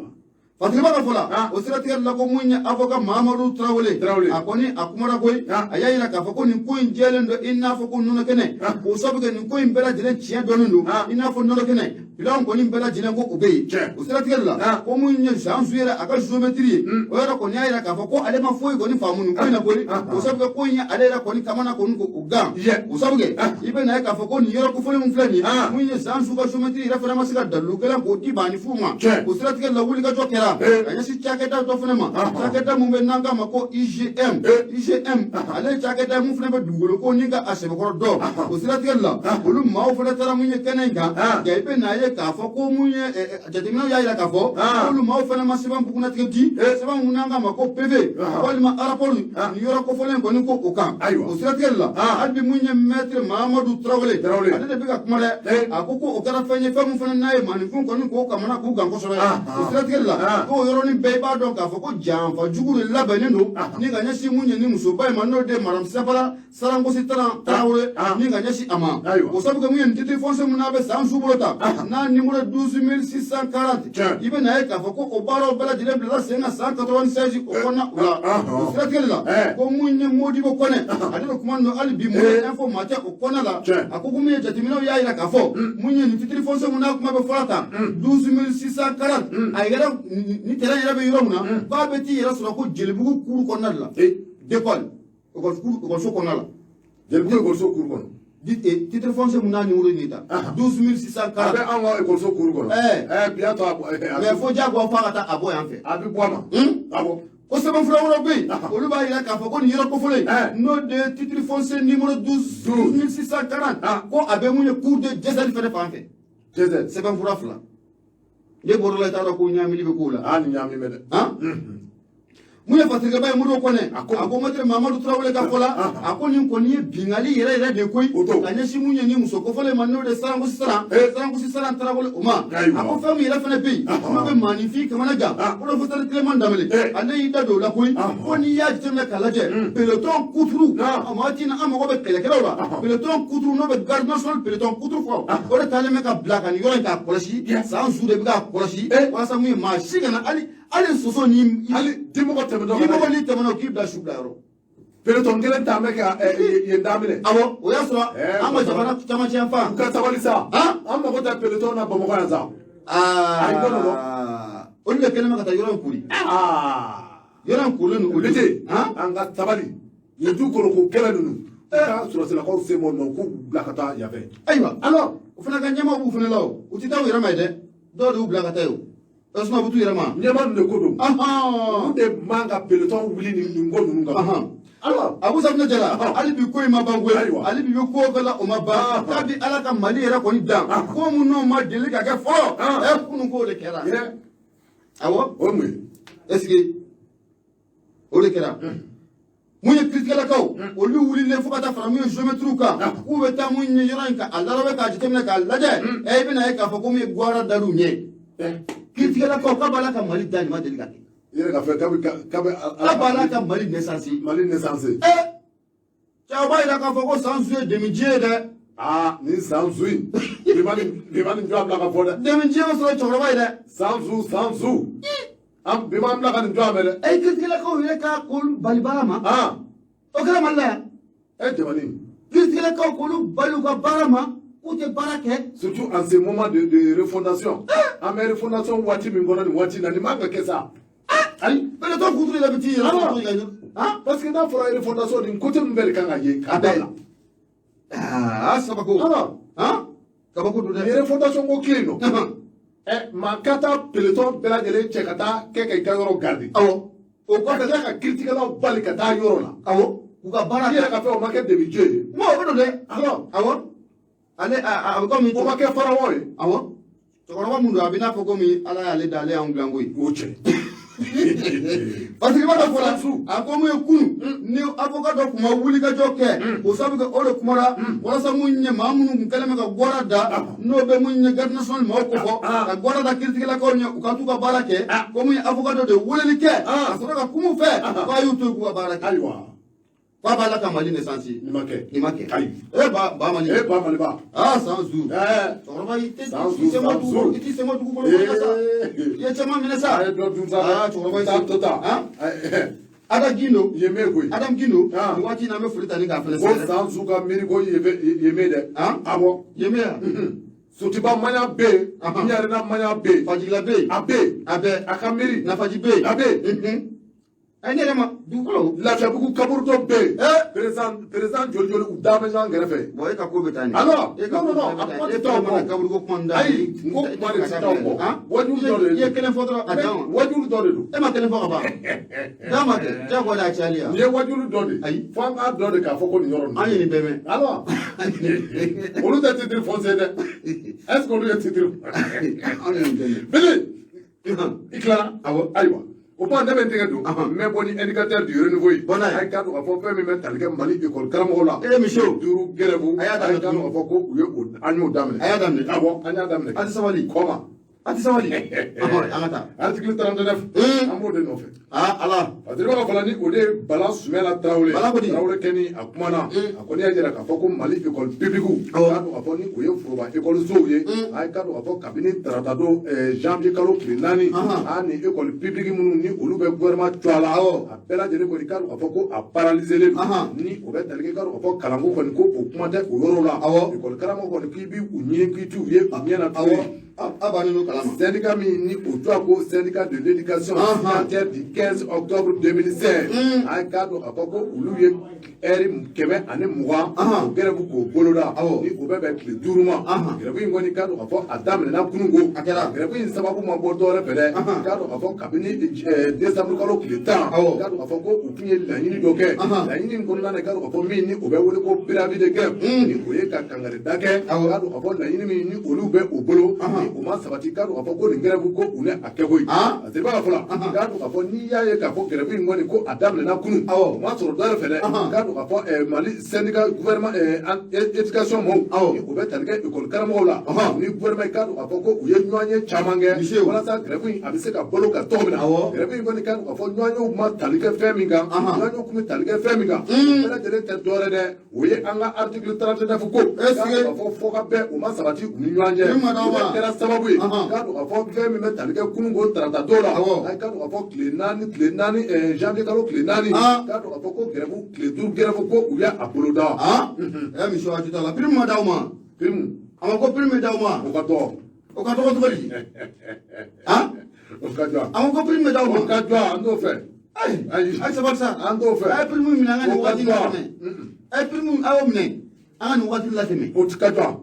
Fatigɛba ka fɔ la, o siratigɛ la, ko mun ye avocat Mahamadu Tarawele, a kɔni a kumara koyi. A y'a jira k'a fɔ ko nin ko in jɛlen don i n'a fɔ ko nɔnɔ kɛnɛ. K'o sababu kɛ, nin ko in bɛɛ lajɛlen tiɲɛ dɔnnen don i n'a fɔ nɔnɔ kɛnɛ. Bilan kɔni bɛɛ lajɛlen ko o bɛ yen. O siratigɛ la, ko mun ye Zanzu yɛrɛ a ka géomètre ye, o yɛrɛ kɔni y'a jira k'a fɔ ko ale ma foyi kɔni faamu nin ko in na koyi. O sabu kɛ ko in ye ale yɛrɛ kɔni kamana kɔni ko o gan. O sabu kɛ i bɛ na ye k'a fɔ ko nin yɔrɔ kofɔlen min filɛ nin ye, mun ye Zanzu ka géomètre yɛrɛ fana ma se ka dalilu gɛlɛn k'o di maaninfinw ma. O siratigɛ la, wulikajɔ kɛra ka ɲɛsin cakɛda dɔ fana ma, cakɛda mun bɛ n'an k'a ma ko IGM. IGM, ale ye cakɛda mun fana bɛ dugukolo ko ni ka a sɛbɛkɔrɔ dɔn. O siratigɛ la, olu maaw fana taara mun ye kɛnɛ in kan. Nka i bɛ n'a ye k'a fɔ ko mun ye jateminɛw y'a jira k'a fɔ olu maaw fana ma sɛbɛn bugunnatigɛ di, sɛbɛn mun n'an k'a ma ko PV walima rapport nin yɔrɔ kofɔlen kɔni ko o kan. O siratigɛ la, hali bi mun ye maître Mahamadu Tarawele, ale de bɛ ka kuma dɛ. A ko ko o kɛra fɛn ye, fɛn mun fana n'a ye maaninfin kɔni k'o kamana k'u gan kosɛbɛ. O siratigɛ la, k'o yɔrɔnin bɛɛ i b'a dɔn k'a fɔ ko janfa jugu de labɛnnen don ni ka ɲɛsin mun ye ni musoba in ma, n'o de ye madame Safara Sarangosi Tarawele, ni ka ɲɛsin a ma. O sabu kɛ mun ye nin titre foncier mun n'a bɛ Zanzu bolo ta, n'a numéro 12640, i bɛ n'a ye k'a fɔ ko o baaraw bɛɛ lajɛlen bilala sen kan san 96 o kɔnɔna o la. O siratigɛ la, ko mun ye Modibo Kɔnɛ, ale bɛ kuma ninnu hali bi mun ye info matin o kɔnɔna la. A ko ko mun ye jateminɛw y'a jira k'a fɔ mun ye nin titre foncier mun n'a kuma bɛ fɔla tan 12640, a yɛrɛ ni terrain yɛrɛ bɛ yɔrɔ min na, k'a bɛ t'i yɛrɛ sɔrɔ ko Jelibugu kuru kɔnɔna de la, d'école ekɔliso kɔnɔna la. Jelibugu ekɔliso kuru kɔnɔ. Titre foncier mun n'a numéro nin ta 12640. A bɛ anw ka ekɔliso kuru kɔnɔ. Ɛɛ, bi y'a to a bɔ. Mais fo diyagoya f'a ka taa a bɔ yan fɛ. A bɛ bɔ a ma. Awɔ. Ko sɛbɛnfura wɛrɛw bɛ yen, olu b'a jira k'a fɔ ko nin yɔrɔ kofɔlen, n'o de ye titre foncier numéro 12640, ko a bɛ mun ye cour de Djezelle fɛnɛ fan fɛ. Djezelle. Sɛbɛnfura fila. Ne bɔr'o la, i t'a dɔn ko ɲaamili bɛ k'o la. Aa, nin ɲaami bɛ dɛ. Mun ye fasirikɛba ye Modibo Kɔnɛ, a ko maître Mamadu Tarawele ka fɔ la, a ko nin kɔni ye bingali yɛrɛ yɛrɛ de koyi ka ɲɛsin mun ye ni muso kofɔlen ma, n'o de Sarangosi Saran, Sarangosi Saran Tarawele o ma. A ko fɛn min yɛrɛ fana bɛ yen n'o bɛ maaninfin kamana gan, professeur Clément Dembélé, ale y'i da don o la koyi. Ko n'i y'a jateminɛ k'a lajɛ, peloton kuturu, a waati in an mago bɛ kɛlɛkɛlaw la, peloton kuturu n'o bɛ garde nationale, peloton kuturu fɔ, o de taalen bɛ ka bila ka nin yɔrɔ in k'a kɔlɔsi. San su de bɛ k'a kɔlɔsi walasa mun ye maa si kana hali soso ni hali dimɔgɔ tɛmɛtɔ. Dimɔgɔ ni tɛmɛna, k'i bila su bila yɔrɔ. Peloton kelen t'an bɛ ka yen daminɛ. Awɔ, o y'a sɔrɔ an ka jamana camancɛ yan fan. U ka sabali sa. An mago tɛ peloton na Bamakɔ yan sa. Ayi, ko nɔgɔ. Olu de kɛlen bɛ ka taa yɔrɔ in kori. Yɔrɔ in korilen don olu. Bete, an ka sabali. Nin dugukolo ko kɛlɛ ninnu. U ka sɔrɔsilakaw sen bɔ nɔ k'u bila ka taa yan fɛ. Ayiwa, alors o fana ka ɲɛmaaw b'u fana la o. U tɛ taa u yɛrɛ ma ye dɛ. Dɔw de y'u bila ka taa yen o. Tasuma bɛ t'u yɛrɛ ma. Ɲɛmaa ninnu de ko don. Olu de man ka peloton wuli nin ko ninnu kan. Alors, Abu Safinɛ Jara, hali bi ko in ma ban koyi. Hali bi bɛ ko o kɛ la, o ma ban. Kabi Ala ka Mali yɛrɛ kɔni dan, ko mun n'o ma deli ka kɛ fɔlɔ, kunun k'o de kɛra. Awɔ. O ye mun ye? Est ce que o de kɛra? Mun ye kiiritigɛlakaw, olu wulilen fo ka taa fara mun ye géomètre kan, k'u bɛ taa mun ye yɔrɔ in ka a larabɛ k'a jateminɛ k'a lajɛ, i bɛna ye k'a fɔ ko mun ye gwara dar'u ɲɛ. Kiiritigɛlakaw k'a b'a la ka Mali da, nin ma deli ka kɛ. I yɛrɛ ka fɛn k'a bɛ. K'a b'a la ka Mali naissance. Mali naissance. Cɛw b'a jira k'a fɔ ko Sanzu ye dɛmɛji ye dɛ. Aa, nin Sanzu in, bi ma nin jɔ a bila ka fɔ dɛ. Dɛmɛji ma sɔrɔ cɛkɔrɔba ye dɛ. Sanzu, Sanzu. An bi ma bila ka nin jɔ a mɛn dɛ. Kiiritigɛlakaw yɛrɛ ka k'olu bali baara ma. O kɛra Mali la yan. Jamani. Kiiritigɛlakaw k'olu bali u ka baara ma, k'u tɛ baara kɛ. Surtout en ce moment de refondation. An bɛ refondation waati min kɔnɔ nin waati in na, nin man ka kɛ sa. Ayi, peloton kuturu yɛrɛ bɛ t'i yɛrɛ sɔrɔ. Parce que n'a fɔra refondation, nin côté ninnu bɛɛ de kan ka ye k'a dabila. Aa, sabako. Kabako don dɛ. Nin refondation ko tile in nɔ. Maa ka taa peloton bɛɛ lajɛlen cɛ ka taa kɛ ka i ka yɔrɔ garder. Awɔ. O kɔfɛ tila ka kiiritigɛlaw bali ka taa yɔrɔ la. Awɔ. U ka baara kɛ. I yɛrɛ ka fɛn o ma kɛ dɛmɛjɛ ye. N ko o bɛ don dɛ. Alors. Awɔ. Ale a bɛ komi. O ma kɛ farawɔ ye. Awɔ. Cɛkɔrɔba mun don, a bɛ n'a fɔ komi Ala y'ale da, ale y'anw dilan koyi. O cɛ. Parce que i b'a dɔn fɔlɔ, a ko mun ye kunun ni avocat dɔ tun ma wulikajɔ kɛ, o sabu kɛ o de kumara walasa mun ye maa minnu tun kɛlen bɛ ka gwara da, n'o bɛ mun ye garde nationale maaw ko fɔ ka gwara da kiiritigɛlakaw ɲɛ u ka t'u ka baara kɛ, ko mun ye avocat dɔ de weleli kɛ ka sɔrɔ ka kuma u fɛ k'a y'u to yen k'u ka baara kɛ. Ayiwa. K'a b'a la ka Mali naissance. Nin ma kɛ. Nin ma kɛ. Ayi. Ba ba Mali. Ba Mali ba. Aa, Sanzu. Cɛkɔrɔba, i tɛ i tɛ dugu i t'i sen bɔ dugukolo kɔnɔ sa. I ye caman minɛ sa. A ye dɔ dun sa. Aa, cɛkɔrɔba, i sen to ta. Adam Gindo. Yeme koyi. Adam Gindo. Nin waati in na, an bɛ foli ta ni k'a fɛnɛ sɛgɛrɛ. Ko Sanzu ka miiri ko yeme dɛ. Awɔ. Yeme yan. Sotiba maɲa bɛ yen, Ɲarina maɲa bɛ yen, Fajigila bɛ yen, a bɛ yen, a bɛɛ, a ka miiri, Nafaji bɛ yen, a bɛ yen. Ayi, ne yɛrɛ ma dugukolo. Lafiyabugu kaburudo bɛ yen. Président joli joli u da bɛ ɲɔgɔn kɛrɛfɛ. Bon, e ka ko bɛ taa nin. Alors, e ka non, ko non, non, bɛ a taa kuma nin. tɛ E taa o fɛnɛ mana kɔ. kaburuko kuma da. Ayi, n ko kuma de tɛ taa o kɔ. Wajulu dɔ de I ye don. kelen fɔ dɔrɔn a dan ma. Wajulu dɔ de don. E ma kelen fɔ ka ban. D'a ma kɛ, diyagoya de a cayali Nin ya. ye wajulu dɔ de ye. Ayi. Fo an k'a dɔn de k'a fɔ ko nin yɔrɔ ninnu. An ye nin bɛɛ mɛn. Alors, olu tɛ titre foncier dɛ. Est-ce que olu ye titre? An ye nin bɛɛ mɛn. Bili, i tilara? Awɔ. Ayiwa. O kuma ne bɛ n tɛgɛ don. N bɛ bɔ ni indicateur du renouveau ye. Bɔ n'a ye. A ye k'a dɔn k'a fɔ fɛn min bɛ tali kɛ Mali école karamɔgɔw la. Eh, monsieur. Duuru grève. A y'a A daminɛ ye k'a dɔn k'a fɔ ko u ye o an y'o daminɛ. A y'a daminɛ. Awɔ, an y'a daminɛ. A tɛ sabali. Kɔma. A tɛ sabali. Ɔhɔn, an ka taa. Article 39. An b'o de nɔfɛ. Aa Ala. Fasiriba ka fala ni o de ye Bala Sumɛla Tarawele. Bala ko di? Tarawele kɛni a kumana. A kɔni y'a jira k'a fɔ ko Mali école publique. K'a dɔn k'a fɔ ni o ye foroba école sow ye. A ye k'a dɔn k'a fɔ kabini tarata don janvier kalo tile 4. A ni école publique minnu ni olu bɛ gouvernement tɔgɔ la. A bɛɛ lajɛlen kɔni k'a dɔn k'a fɔ ko a paralysé len don. Ni o bɛ tali kɛ k'a dɔn k'a fɔ kalanko kɔni ko o kuma tɛ o yɔrɔ la. École karamɔgɔ kɔni k'i b'i u ɲini k'i t'u ye u ɲɛ na tuguni. A bannen don kalama. Syndicat min ni o tɔgɔ ko syndicat de l'éducation signataire du 15 octobre 2016, an k'a dɔn k'a fɔ ko olu ye ɛri 120 o grève k'o boloda, ni o bɛ bɛn tile 5 ma. Grève in kɔni k'a dɔn k'a fɔ a daminɛna kununko. A kɛra. Grève in sababu ma bɔ dɔwɛrɛ fɛ dɛ, k'a dɔn k'a fɔ kabini décembre kalo tile 10, k'a dɔn k'a fɔ ko u tun ye laɲini dɔ kɛ. Laɲini in kɔnɔna na, k'a dɔn k'a fɔ min ni o bɛ wele ko préavis de grève, ni o ye ka kangarida kɛ, k'a dɔn k'a fɔ laɲini min ni olu bɛ o bolo, ni o ma sabati, k'a dɔn k'a fɔ ko nin grève ko u ni a kɛ koyi. Parce que i b'a fɔ la, k'a dɔn k'a fɔ n'i y'a ye k'a fɔ grève in kɔni ko a daminɛna kunun, o ma sɔrɔ dɔwɛrɛ fɛ dɛ, k'a dɔn k'a fɔ Mali syndicat gouvernement éducation mɔɔw, ni o bɛ tali kɛ école karamɔgɔw la, ni gouvernement, k'a dɔn k'a fɔ ko u ye ɲɔgɔn ye caman kɛ Monsieur. walasa grève in a bɛ se ka balo ka cogo min na. Grève in kɔni k'a dɔn k'a fɔ ɲɔgɔnyew ma tali kɛ fɛn min kan, ɲɔgɔnyew tun bɛ tali kɛ fɛn min kan, o bɛɛ lajɛlen tɛ dɔwɛrɛ dɛ, o ye an ka article 39 ko, Est-ce k'a que dɔn k'a fɔ fɔ ka bɛn o ma sabati u ni ɲɔgɔn cɛ. Ni ma d'aw O ma. de kɛra sababu ye, k'a dɔn k'a fɔ fɛn min bɛ tali kɛ kununko tarata don la, a k'a dɔn k'a fɔ tile 4 janvier kalo tile 4, k'a dɔn k'a fɔ ko grève tile 5 grève ko u y'a boloda. Ɛ monsieur, a tɛ taa la. Prime ma d'aw ma. Prime. A ma ko prime bɛ d'aw ma. O ka dɔgɔ. O ka dɔgɔ cogo di? O ka dɔgɔ. A ma ko prime bɛ d'aw ma. O ka dɔgɔ, an t'o fɛ. Ayi, Ayi. ayi, sabali sa. An t'o fɛ. A ye prime minɛ an ka nin O ka waati dɔgɔ. latɛmɛ. A ye prime a y'o minɛ an ka nin waati latɛmɛ. O ti ka dɔgɔ.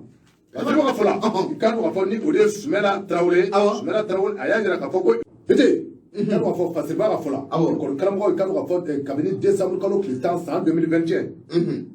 Fasiriba ka fɔ la, k'a dɔn k'a fɔ ni o de ye Sumɛla Tarawele. Sumɛla Tarawele a y'a jira k'a fɔ ko Tete, k'a dɔn k'a fɔ Fasiriba ka fɔ la, école karamɔgɔ, k'a dɔn k'a fɔ kabini décembre kalo tile 10 san 2021.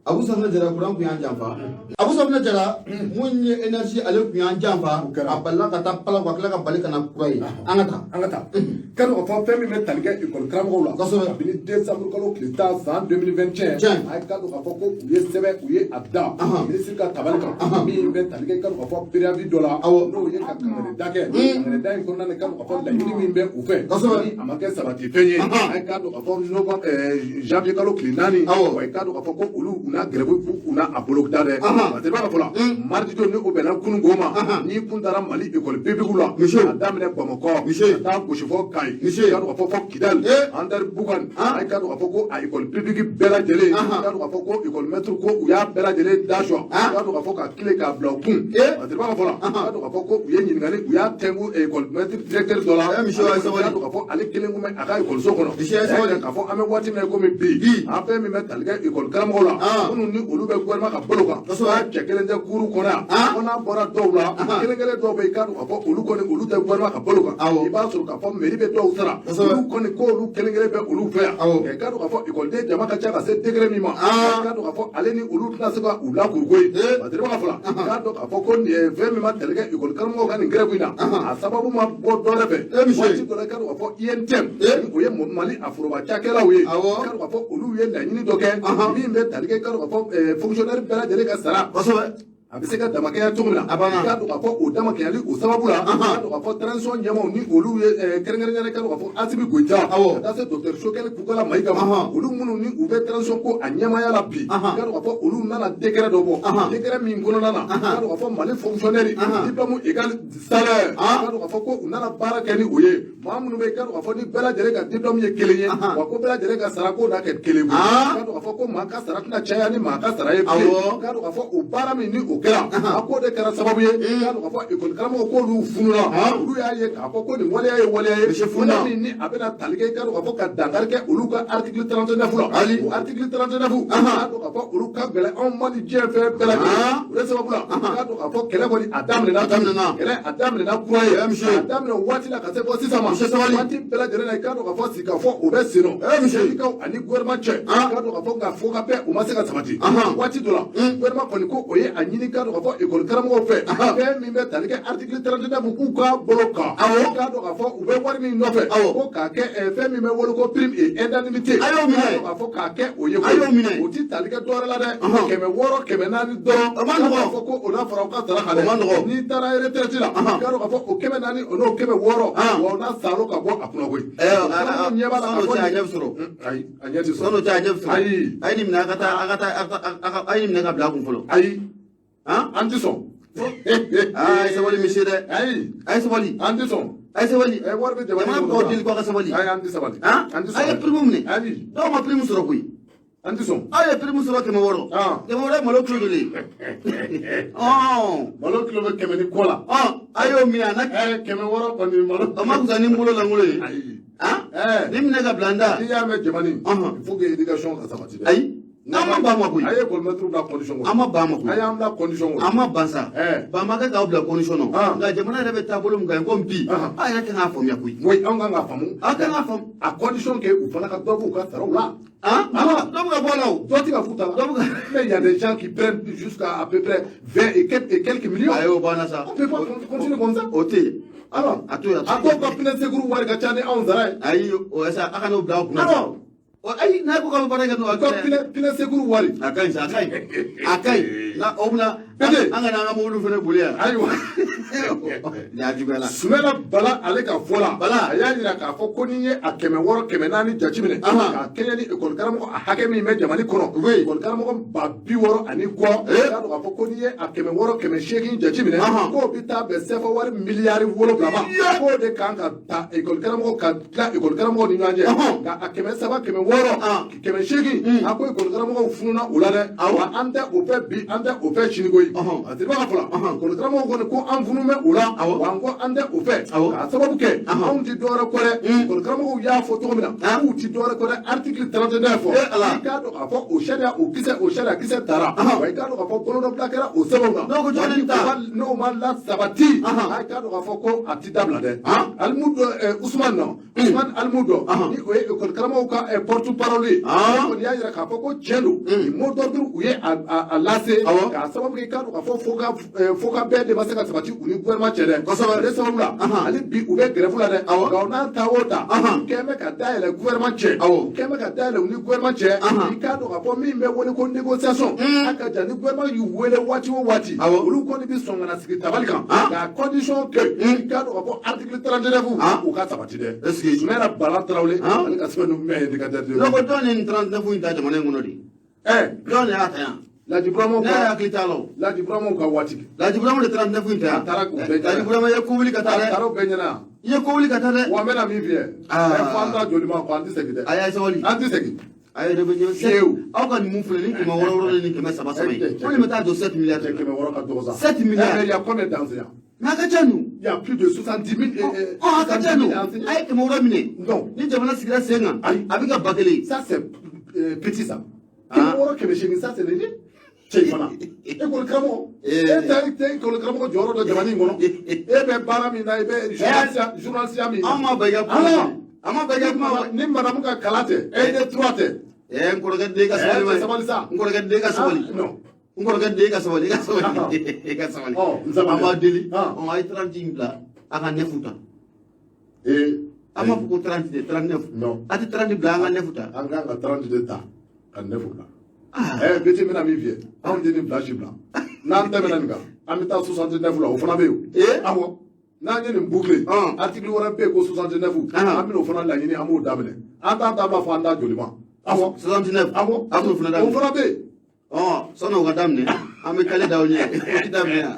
Abu Safinɛ Jara, kuran kun y'an janfa. Abu Safinɛ Jara, mun ye énergie, ale kun y'an janfa. O kɛra. A balila ka taa pala ka tila ka bali ka na kura ye. An ka taa. An ka taa, k'a dɔn k'a fɔ fɛn min bɛ tali kɛ école karamɔgɔw la, kabini décembre kalo tile 10 san 2021, a ye k'a dɔn k'a fɔ ko u ye sɛbɛn u ye a da ministre ka tabali kan, min bɛ tali kɛ k'a dɔn k'a fɔ préavis dɔ la, n'o ye ka kangarida kɛ. Kangarida in kɔnɔna na, k'a dɔn k'a fɔ laɲini min bɛ u fɛ, ni a ma kɛ sabati fɛn ye, a ye k'a dɔn k'a fɔ novembre janvier kalo tile 4, wa i k'a dɔn k'a fɔ ko olu u n'a grève u n'a a bolo da dɛ. Parce que i b'a dɔn fɔlɔ, mardi don ni o bɛnna kununko ma, n'i kun taara Mali école publique la, Monsieur. a daminɛ Bamakɔ, Monsieur. ka taa gosi fɔ Kayi, Monsieur. k'a dɔn k'a fɔ fɔ Kidali, Andar Bugan, a ye k'a dɔn k'a fɔ ko a école publique bɛɛ lajɛlen, k'a dɔn k'a fɔ ko école maître ko u y'a bɛɛ lajɛlen da sɔ, k'a dɔn k'a fɔ ka tile k'a bila u kun. Parce que i b'a dɔn fɔlɔ, k'a dɔn k'a fɔ ko u ye ɲininkali u y'a tɛnku école maître directeur dɔ la, Eh, monsieur, a ye sabali. k'a dɔn k'a fɔ ale kelen kun bɛ a ka école so kɔnɔ. Monsieur, a ye sabali. K'a fɔ an bɛ waati min na i komi bi, an fɛn min bɛ tali kɛ école karamɔgɔw la, minnu ni olu bɛ gouvernement ka bolo kan, k'a cɛ kelen tɛ kuuru kɔnɔ yan, fo n'a bɔra dɔw la, kelen kelen dɔw bɛ yen, k'a dɔn k'a fɔ olu kɔni olu tɛ gouvernement ka bolo kan. I b'a sɔrɔ k'a fɔ mairie bɛ dɔw sara, olu kɔni ko olu kelen kelen bɛ olu fɛ yan. K'a dɔn k'a fɔ ekɔliden jama ka ca ka se degré min ma, k'a dɔn k'a fɔ ale ni olu tɛna se ka u lakuru koyi. Parce que b'a fɔ la, k'a dɔn k'a fɔ ko fɛn min ma tali kɛ ekɔli karamɔgɔw ka nin grève in na, a sababu ma bɔ dɔ wɛrɛ fɛ. Waati dɔ la, k'a dɔn k'a fɔ UNTM, o ye Mali a foroba cakɛlaw ye, k'a dɔn k'a fɔ olu ye laɲini dɔ kɛ min bɛ tali kɛ, k'a dɔn k'a fɔ fonctionnaire bɛɛ lajɛlen ka sara a bɛ se ka damakɛya cogo min na. A banna. K'a dɔn k'a fɔ o damakɛyali o sababu la, k'a dɔn k'a fɔ transition ɲɛmaaw ni olu ye kɛrɛnkɛrɛnnenya la, k'a dɔn k'a fɔ Asimi Goyita, ka taa se docteur Choguel Kokalla Maïga ma, olu minnu ni u bɛ transition ko a ɲɛmaaya la bi, k'a dɔn k'a fɔ olu nana décret dɔ bɔ, décret min kɔnɔna na, k'a dɔn k'a fɔ Mali fonctionnaire diplôme égal salaire, k'a dɔn k'a fɔ ko u nana baara kɛ ni o ye, maa minnu bɛ yen, k'a dɔn k'a fɔ ni bɛɛ lajɛlen ka diplôme ye kelen ye, wa ko bɛɛ lajɛlen ka sara k'o na kɛ kelen ye, k'a dɔn k'a fɔ ko maa ka sara tɛna caya ni maa ka sara ye bilen, k'a dɔn k'a fɔ o baara min ni o kɛra, a k'o de kɛra sababu ye, i k'a dɔn k'a fɔ ekɔli karamɔgɔ k'olu fununa. Olu y'a ye k'a fɔ ko nin waleya ye waleya ye, Monsieur fununa. waleya min ni a bɛna tali kɛ, i k'a dɔn k'a fɔ ka dankari kɛ olu ka article 39 la. Ali. O article 39, i k'a dɔn k'a fɔ olu ka gɛlɛn anw ma ni diɲɛ fɛn bɛɛ lajɛlen. O de sababu la, i k'a dɔn k'a fɔ kɛlɛ kɔni a daminɛna. A daminɛna. Kɛlɛ a daminɛna kura ye. Eh, monsieur. A daminɛ waati la ka se fɔ sisan ma. Monsieur, sabali. Waati bɛɛ lajɛlen na, i k'a dɔn k'a fɔ sigikafɔ o bɛ sen nɔ. Eh, monsieur. Syndicats ani gouvernement cɛ, i k'a dɔn k'a fɔ nka fo ka bɛn o ma se ka sabati. Waati dɔ la, gouvernement kɔni ko o ye a ɲini, i k'a dɔn k'a fɔ ekɔli karamɔgɔw fɛ, fɛn min bɛ tali kɛ article 39 k'u k'a bolo kan, i k'a dɔn k'a fɔ u bɛ wari min nɔfɛ, ko k'a kɛ fɛn min bɛ wele ko prime et indemnité. A y'o minɛ. I k'a dɔn k'a fɔ k'a kɛ o ye. A y'o minɛ. O ti tali kɛ dɔwɛrɛ la dɛ, 600, 400 dɔrɔn. O ma nɔgɔn. K'a fɔ ko o n'a fɔra u ka sara kan dɛ. O ma nɔgɔn. N'i taara retraite la, i k'a dɔn k'a fɔ o 400 o n'o 600, wa o n'a salo ka bɔ a kunna koyi. Ɛɛ, ɲɛ b'a la k'a sɔn'o fɔ cɛ, a ɲɛ bɛ sɔrɔ. Ayi, a ɲɛ ti sɔrɔ. Sɔn'o cɛ, a ɲɛ bɛ sɔrɔ. Ayi. A ye nin minɛ, a ka taa, a ka taa, a ye nin minɛ ka bila a kun fɔlɔ. Ayi. Han? An ti sɔn. Aa, a ye sabali, monsieur dɛ. Ayi. A ye sabali. An ti sɔn. A ye sabali. Ɛ, wari bɛ jamana Jamana in bɛ k'aw kɔnɔ. deli ko a ka sabali. Ayi, an ti sabali. Han? An ti A ye sabali. prime minɛ. Ayi. Dɔw ma prime sɔrɔ koyi. An ti sɔn. Aw ye prime sɔrɔ 600. 600 ye malo kilo joli ye? Ɔn. Malo kilo bɛ 100 ni kɔ la. Ɔn, a y'o minɛ a na. Ɛ, 600 kɔni malo. O ma fisa ni n bolo lankolon ye. Ayi. Han? Ɛ. Nin minɛ ka bila n da. N'i y'a mɛn jamani, il faut que éducation ka sabati dɛ. Ayi. An ma ban ma koyi. A ye école maître bila condition kɔnɔ. An ma ban ma koyi. A y'an bila condition kɔnɔ. An ma ban sa. Ɛ. Ban ma kɛ k'aw bila condition nɔ. Nka jamana yɛrɛ bɛ taabolo min kan komi bi, aw yɛrɛ kan k'a faamuya koyi. Oui, anw kan k'a faamu. Aw kan k'a faamu. À condition que u fana ka dɔ b'u ka saraw la. Han? Dɔ bɛ ka bɔ a la o. Dɔ ti ka f'u ta la. Dɔ bɛ ka. Mais il y a des gens qui prennent jusqu'à à peu près 20 et quelques millions. Ayi, o banna sa. On peut pas continuer comme ça. O tɛ yen. Alors, A to yen, a a to yen. dɔw ka pneu secours wari ka ca ni anw sara ye. Ayi, o sa, a ka n'o bila aw kunna. Alors, Ayi, n'a ko k'aw bɛ baara kɛ n'o u ka pneu secours wari. A ka ɲi sa, a ka ɲi. A ka ɲi. Na o bɛna Pété. an ka n'an ka mobili fana boli yan. Ayiwa. Nin y'a juguyala. Sumala Bala ale ka fɔ la, Bala. a y'a jira k'a fɔ ko n'i ye a 600, 400 jateminɛ k'a kɛɲɛ ni ekɔli karamɔgɔ a hakɛ min bɛ jamana kɔnɔ, ekɔli karamɔgɔ 60 000 ani kɔ, i k'a dɔn k'a fɔ ko n'i ye a 600, 800 jateminɛ, k'o bɛ taa bɛn sɛfa wari miliyari 7 ma, k'o de kan ka ta ekɔli karamɔgɔ ka tila ekɔli karamɔgɔw ni ɲɔgɔn cɛ. Nka a 300, 600, 800, a ko ekɔli karamɔgɔw fununa o la dɛ. Wa an tɛ o fɛ bi, an tɛ o fɛ sini koyi. A tɛ ka fɔ la, ekɔli karamɔgɔw kɔni ko an funun bɛ o la, wa an ko an tɛ o fɛ, k'a sababu kɛ anw ti dɔwɛrɛ kɔ dɛ. Ekɔli karamɔgɔw y'a fɔ cogo min na, k'u ti dɔwɛrɛ kɔ dɛ, article 39 fɔ. Eh, Ala. I k'a dɔn k'a fɔ o sariya o kisɛ, o sariya kisɛ tara, wa i k'a dɔn k'a fɔ bolonɔbila kɛra o sɛbɛnw na. N'o ko jɔn de ta? N'o ma lasabati, a k'a dɔn k'a fɔ ko a ti dabila dɛ. Alimudu Usumani nɔ, Usumani Alimudu, ni o ye ekɔli karamɔgɔw ka porte parole ye, o kɔni y'a jira k'a fɔ ko tiɲɛ don, nin mot d'ordre u ye a lase, k'a sababu kɛ i k'a dɔn k'a fɔ fo ka bɛn de ma se ka sabati u ni gouvernement cɛ dɛ. O de sababu la, hali bi u bɛ grève la dɛ. Nka o n'a ta o ta, u kɛn bɛ ka dayɛlɛ gouvernement cɛ, u kɛn bɛ ka dayɛlɛ u ni gouvernement cɛ. I k'a dɔn k'a fɔ min bɛ wele ko négociation, a ka jan ni gouvernement y'u wele waati o waati, olu kɔni bɛ sɔn ka na sigi tabali kan, k'a condition kɛ i k'a dɔn k'a fɔ article 39 u ka sabati dɛ. Est-ce que Sumala Bala Tarawele, ale ka sɛbɛn ninnu bɛɛ ye indicateur de ye. Ne ko jɔn ye nin 39 in ta jamana in kɔnɔ de? Ɛ. Jɔn de y'a ta yan? Laji Buramaw Ne yɛrɛ ka hakili t'a la o. Laji Buramaw ka waati kɛ. Laji Burama de 39 in ta yan. A taara k'u bɛɛ ɲɛna. Laji Burama ye ko wuli ka taa A dɛ. taara o bɛɛ ɲɛna. I ye ko wuli ka taa dɛ. Wa n bɛna min f'i ye. Ɛ, fo an ta joli ma kɔ, an tɛ segin dɛ. A y'a sabali. An tɛ segin. A ye revenu Fiyewu. Aw ka nin mun filɛ ni 600 de ni 300 ye. Ko nin bɛ taa jɔ 7 milliards. Cɛ, 600 ka dɔgɔ sa. 7 milliards. Eh, mais il y a combien d'enseignants? Mais a ka ca nin. Il y a plus de 70 000. Ɔ, a ka ca 70 nin. 000 enseignants. A ye 600 minɛ. Non. Ni jamana sigira sen kan, Ayi. a bɛ ka 1000. Ça, c'est petit, ça. Ah. 600, 800, ça, c'est léger. Cɛ fana. École karamɔgɔ. Eh. E tɛ école karamɔgɔ jɔyɔrɔ dɔ jamana in kɔnɔ. E bɛ baara min na, i bɛ journaliste min na. Anw ma ban i ka kuma. Alors, An ma ban i ka kuma. Ni madame ka kalan tɛ, e de trois tɛ. Ɛ, n kɔrɔkɛ den ka sabali. Eh, cɛ, sabali sa. N kɔrɔkɛ den ka sabali. Ah, non. N kɔrɔkɛ den ka sabali, i ka sabali. I ka sabali. Ɔ, n sabali. An b'a deli. Ah. Ɔ, a ye 30 in bila, a ka 9 ta. Eh, An b'a fɔ ko 30 de, 39. Non. A tɛ 30 bila, an ka 9 ta. An kan ka 30 de ta ka 9 bila. Ah. Eh, Beti, bɛna min f'i ye, anw tɛ nin fila si bila. N'an tɛmɛna nin kan, an bɛ taa 69 la, o fana bɛ yen o. Eh? Awɔ. N'an ye nin boucler, article wɛrɛ bɛ yen ko 69, an bɛna o fana laɲini, an b'o daminɛ. An t'an ta b'a fɔ an t'a joli ma. Awɔ. 69. Awɔ. A t'o fana O daminɛ. fana bɛ yen. Ɔ, sɔnni o ka daminɛ. An bɛ kale d'aw ɲɛ, o ti daminɛ yan.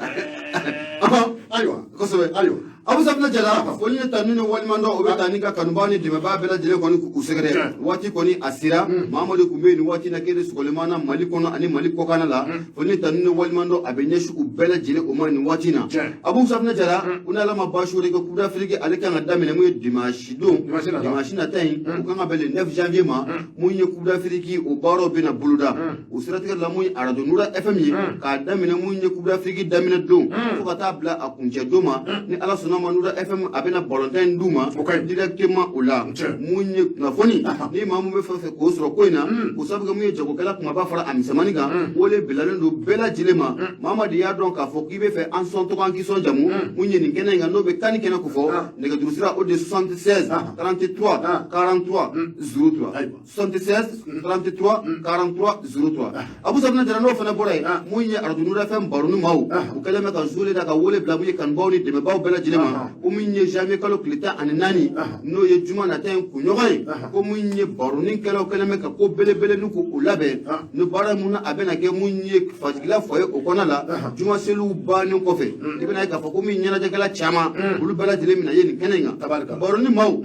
Ayiwa. Kosɛbɛ. Ayiwa. Abu Safinɛ Jara, foli ni tanu ni waleɲumandɔn, o bɛ taa ni ka kanubaa ni dɛmɛbaa bɛɛ lajɛlen kɔni k'u sɛgɛrɛ. Waati kɔni a sera, Mamadu tun bɛ yen nin waati na k'e de sɔgɔlen na Mali kɔnɔ ani Mali kɔkanna la. Foli ni tanu ni waleɲumandɔn, a bɛ ɲɛsin u bɛɛ lajɛlen o ma nin waati na. Abu Safinɛ Jara, ko ni Ala ma baasi wɛrɛ kɛ, Coupe d'Afrique ale kan ka daminɛ mun ye dimanche don, dimanche nata in, o kan ka bɛn le 9 janvier ma. Mun ye Coupe d'Afrique o baaraw bɛna boloda, o siratigɛ la mun ye arajo Nura FM ye, k'a daminɛ mun ye Coupe d'Afrique daminɛ don fo ka taa bila a kuncɛ don ma, ni Ala sɔnna ma, Nura FM a bɛna balontan in d'u ma directement. O la mun ye kunnafoni ni maa mun bɛ fɛ k'o sɔrɔ ko in na, k'o sababu kɛ mun ye jagokɛla kumaba fara a misɛnmanin kan, wele bilalen don bɛɛ lajɛlen ma. Mamadi y'a dɔn k'a fɔ k'i bɛ fɛ an sɔn tɔgɔ, an k'i sɔn jamu, mun ye nin kɛnɛ in kan, n'o bɛ kan kɛnɛ ko fɔ, nɛgɛjuru sira o de 76 33 43 03, 76 33 43 03. Abu Safinɛ Jara, n'o fana bɔra yen, mun ye arajo Nura FM baroni maaw, u kɛlen bɛ ka zule da ka wele bila mun ye kanubaw ni dɛmɛbaw bɛɛ lajɛlen ma, ko mun ye janvier kalo tile 14, n'o ye juma nata in kunɲɔgɔn ye, ko mun ye baronikɛlaw kɛlen bɛ ka ko belebele ni k'o labɛn ni baara mun na, a bɛna kɛ mun ye fajigila fɔ ye o kɔnɔ la. Juma seliw bannen kɔfɛ, i bɛna ye k'a fɔ ko min ɲɛnajɛkɛla caman, olu bɛɛ lajɛlen bɛna ye nin kɛnɛ in kan. Baroni maaw,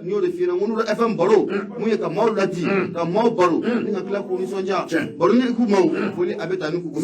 n y'o de f'i ɲɛna, n ko Nura FM baro mun ye ka maaw ladi, ka maaw baro ni ka tila k'u nisɔndiya. Baroni ku maaw, foli a bɛ taa ni k'u.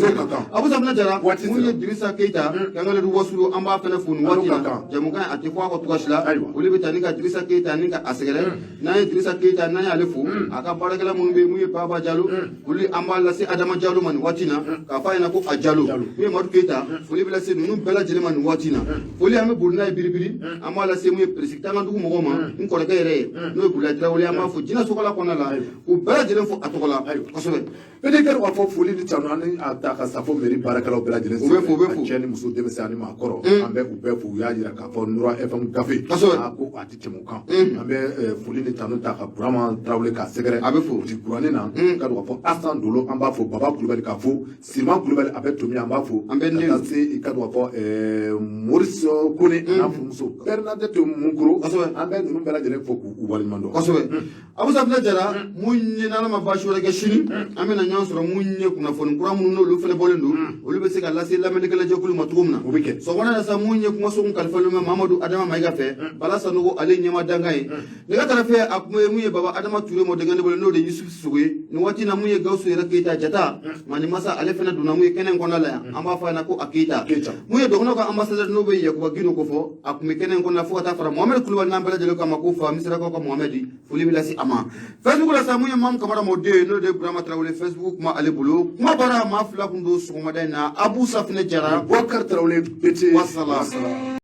Abu Safinɛ Jara, mun ye Dirisa Keyita kangale wasulu, an b'a fana fo nin waati la. Jamukan a tɛ fɔ a kɔ cogoya si la. Foli bɛ taa ni ka Dirisa Keyita ni ka a sɛgɛrɛ. N'an ye Dirisa Keyita, n'an y'ale fo, a ka baarakɛla minnu bɛ yen, mun ye Baba Jalo, foli an b'a lase Adama Jalo ma nin waati na, k'a fɔ a ɲɛna ko a Jalo. Mun ye Madu Keyita, foli bɛ lase ninnu bɛɛ lajɛlen ma nin waati na. Foli an bɛ boli n'a ye biribiri, an b'a lase mun ye Peresi Tangadugu mɔgɔw ma, n kɔrɔkɛ yɛrɛ ye, n'o ye Bulayi Tarawele, an b'a fo jinɛ sokala kɔnɔna la, k'u bɛɛ lajɛlen fo a tɔgɔ la kosɛbɛ. Bɛɛ kɛra k'a fɔ foli ni tanu ani a ta ka safo mairie baarakɛlaw bɛɛ lajɛlen. U bɛ fo, u bɛ fo. Cɛ ni muso, denmisɛn ani maakɔrɔ, an bɛ u bɛɛ fo. U y'a jira k'a fɔ Nura FM gafe a ko a tɛ tɛmɛ o kan. An bɛ foli ni tanu ta ka Burama Tarawele k'a sɛgɛrɛ. A bɛ fo. Di kuranin na ka don k'a fɔ Asan Dolo, an b'a fo, Baba Kulubali k'a fo, Siriman Kulubali a bɛ Tomi, an b'a fo. An bɛ ka taa se i ka don k'a fɔ Maurice Kone n'a furumuso Bernadette Munkoro, an bɛ ninnu bɛɛ lajɛlen fo k'u waleɲuman dɔn. Kosɛbɛ. Abu Safinɛ Jara, mun ye n'Ala ma baasi wɛrɛ kɛ, sini an bɛna ɲɔgɔn sɔrɔ mun ye kunnafoni kura minnu n'olu fana bɔlen don, olu bɛ se ka lase lamɛnnikɛla jɛkulu ma cogo min na. O bɛ kɛ. Sɔgɔmada na sa, mun ye kumaso kun kalifalen bɛ Mamadu Adama Mayiga fɛ, Bala Sanogo ale ɲɛma dankan ye. Nɛgɛ kɛrɛfɛ a kun ye mun ye Baba Adama Ture mɔdenkɛ ne bolo, n'o de ye Yusufu Sogo ye nin waati na. Mun ye Gawusu yɛrɛ Keyita jata mani masa, ale fana donna mun ye kɛnɛ in kɔnɔna la yan, an b'a fɔ a ɲɛna ko a Keyita. Mun ye dɔgɔnɔw ka ambassadeur, n'o bɛ Yakuba Gindo kofɔ, a kun bɛ kɛnɛ in kɔnɔna, fo ka taa fara Mohamɛdi Kulubali n'an bɛɛ lajɛlen k'a ma ko fa Misirakaw ka Mohamɛdi, foli bɛ lase a ma. Facebook la sa, mun ye Mamu Kamara mɔden ye, n'o de ye Burama Tarawele, Facebook kuma ale bolo. Kuma baara maa fila kun don sɔgɔmada in na, Abu Safinɛ Jara, Boubacar Tarawele Bete. Wasala.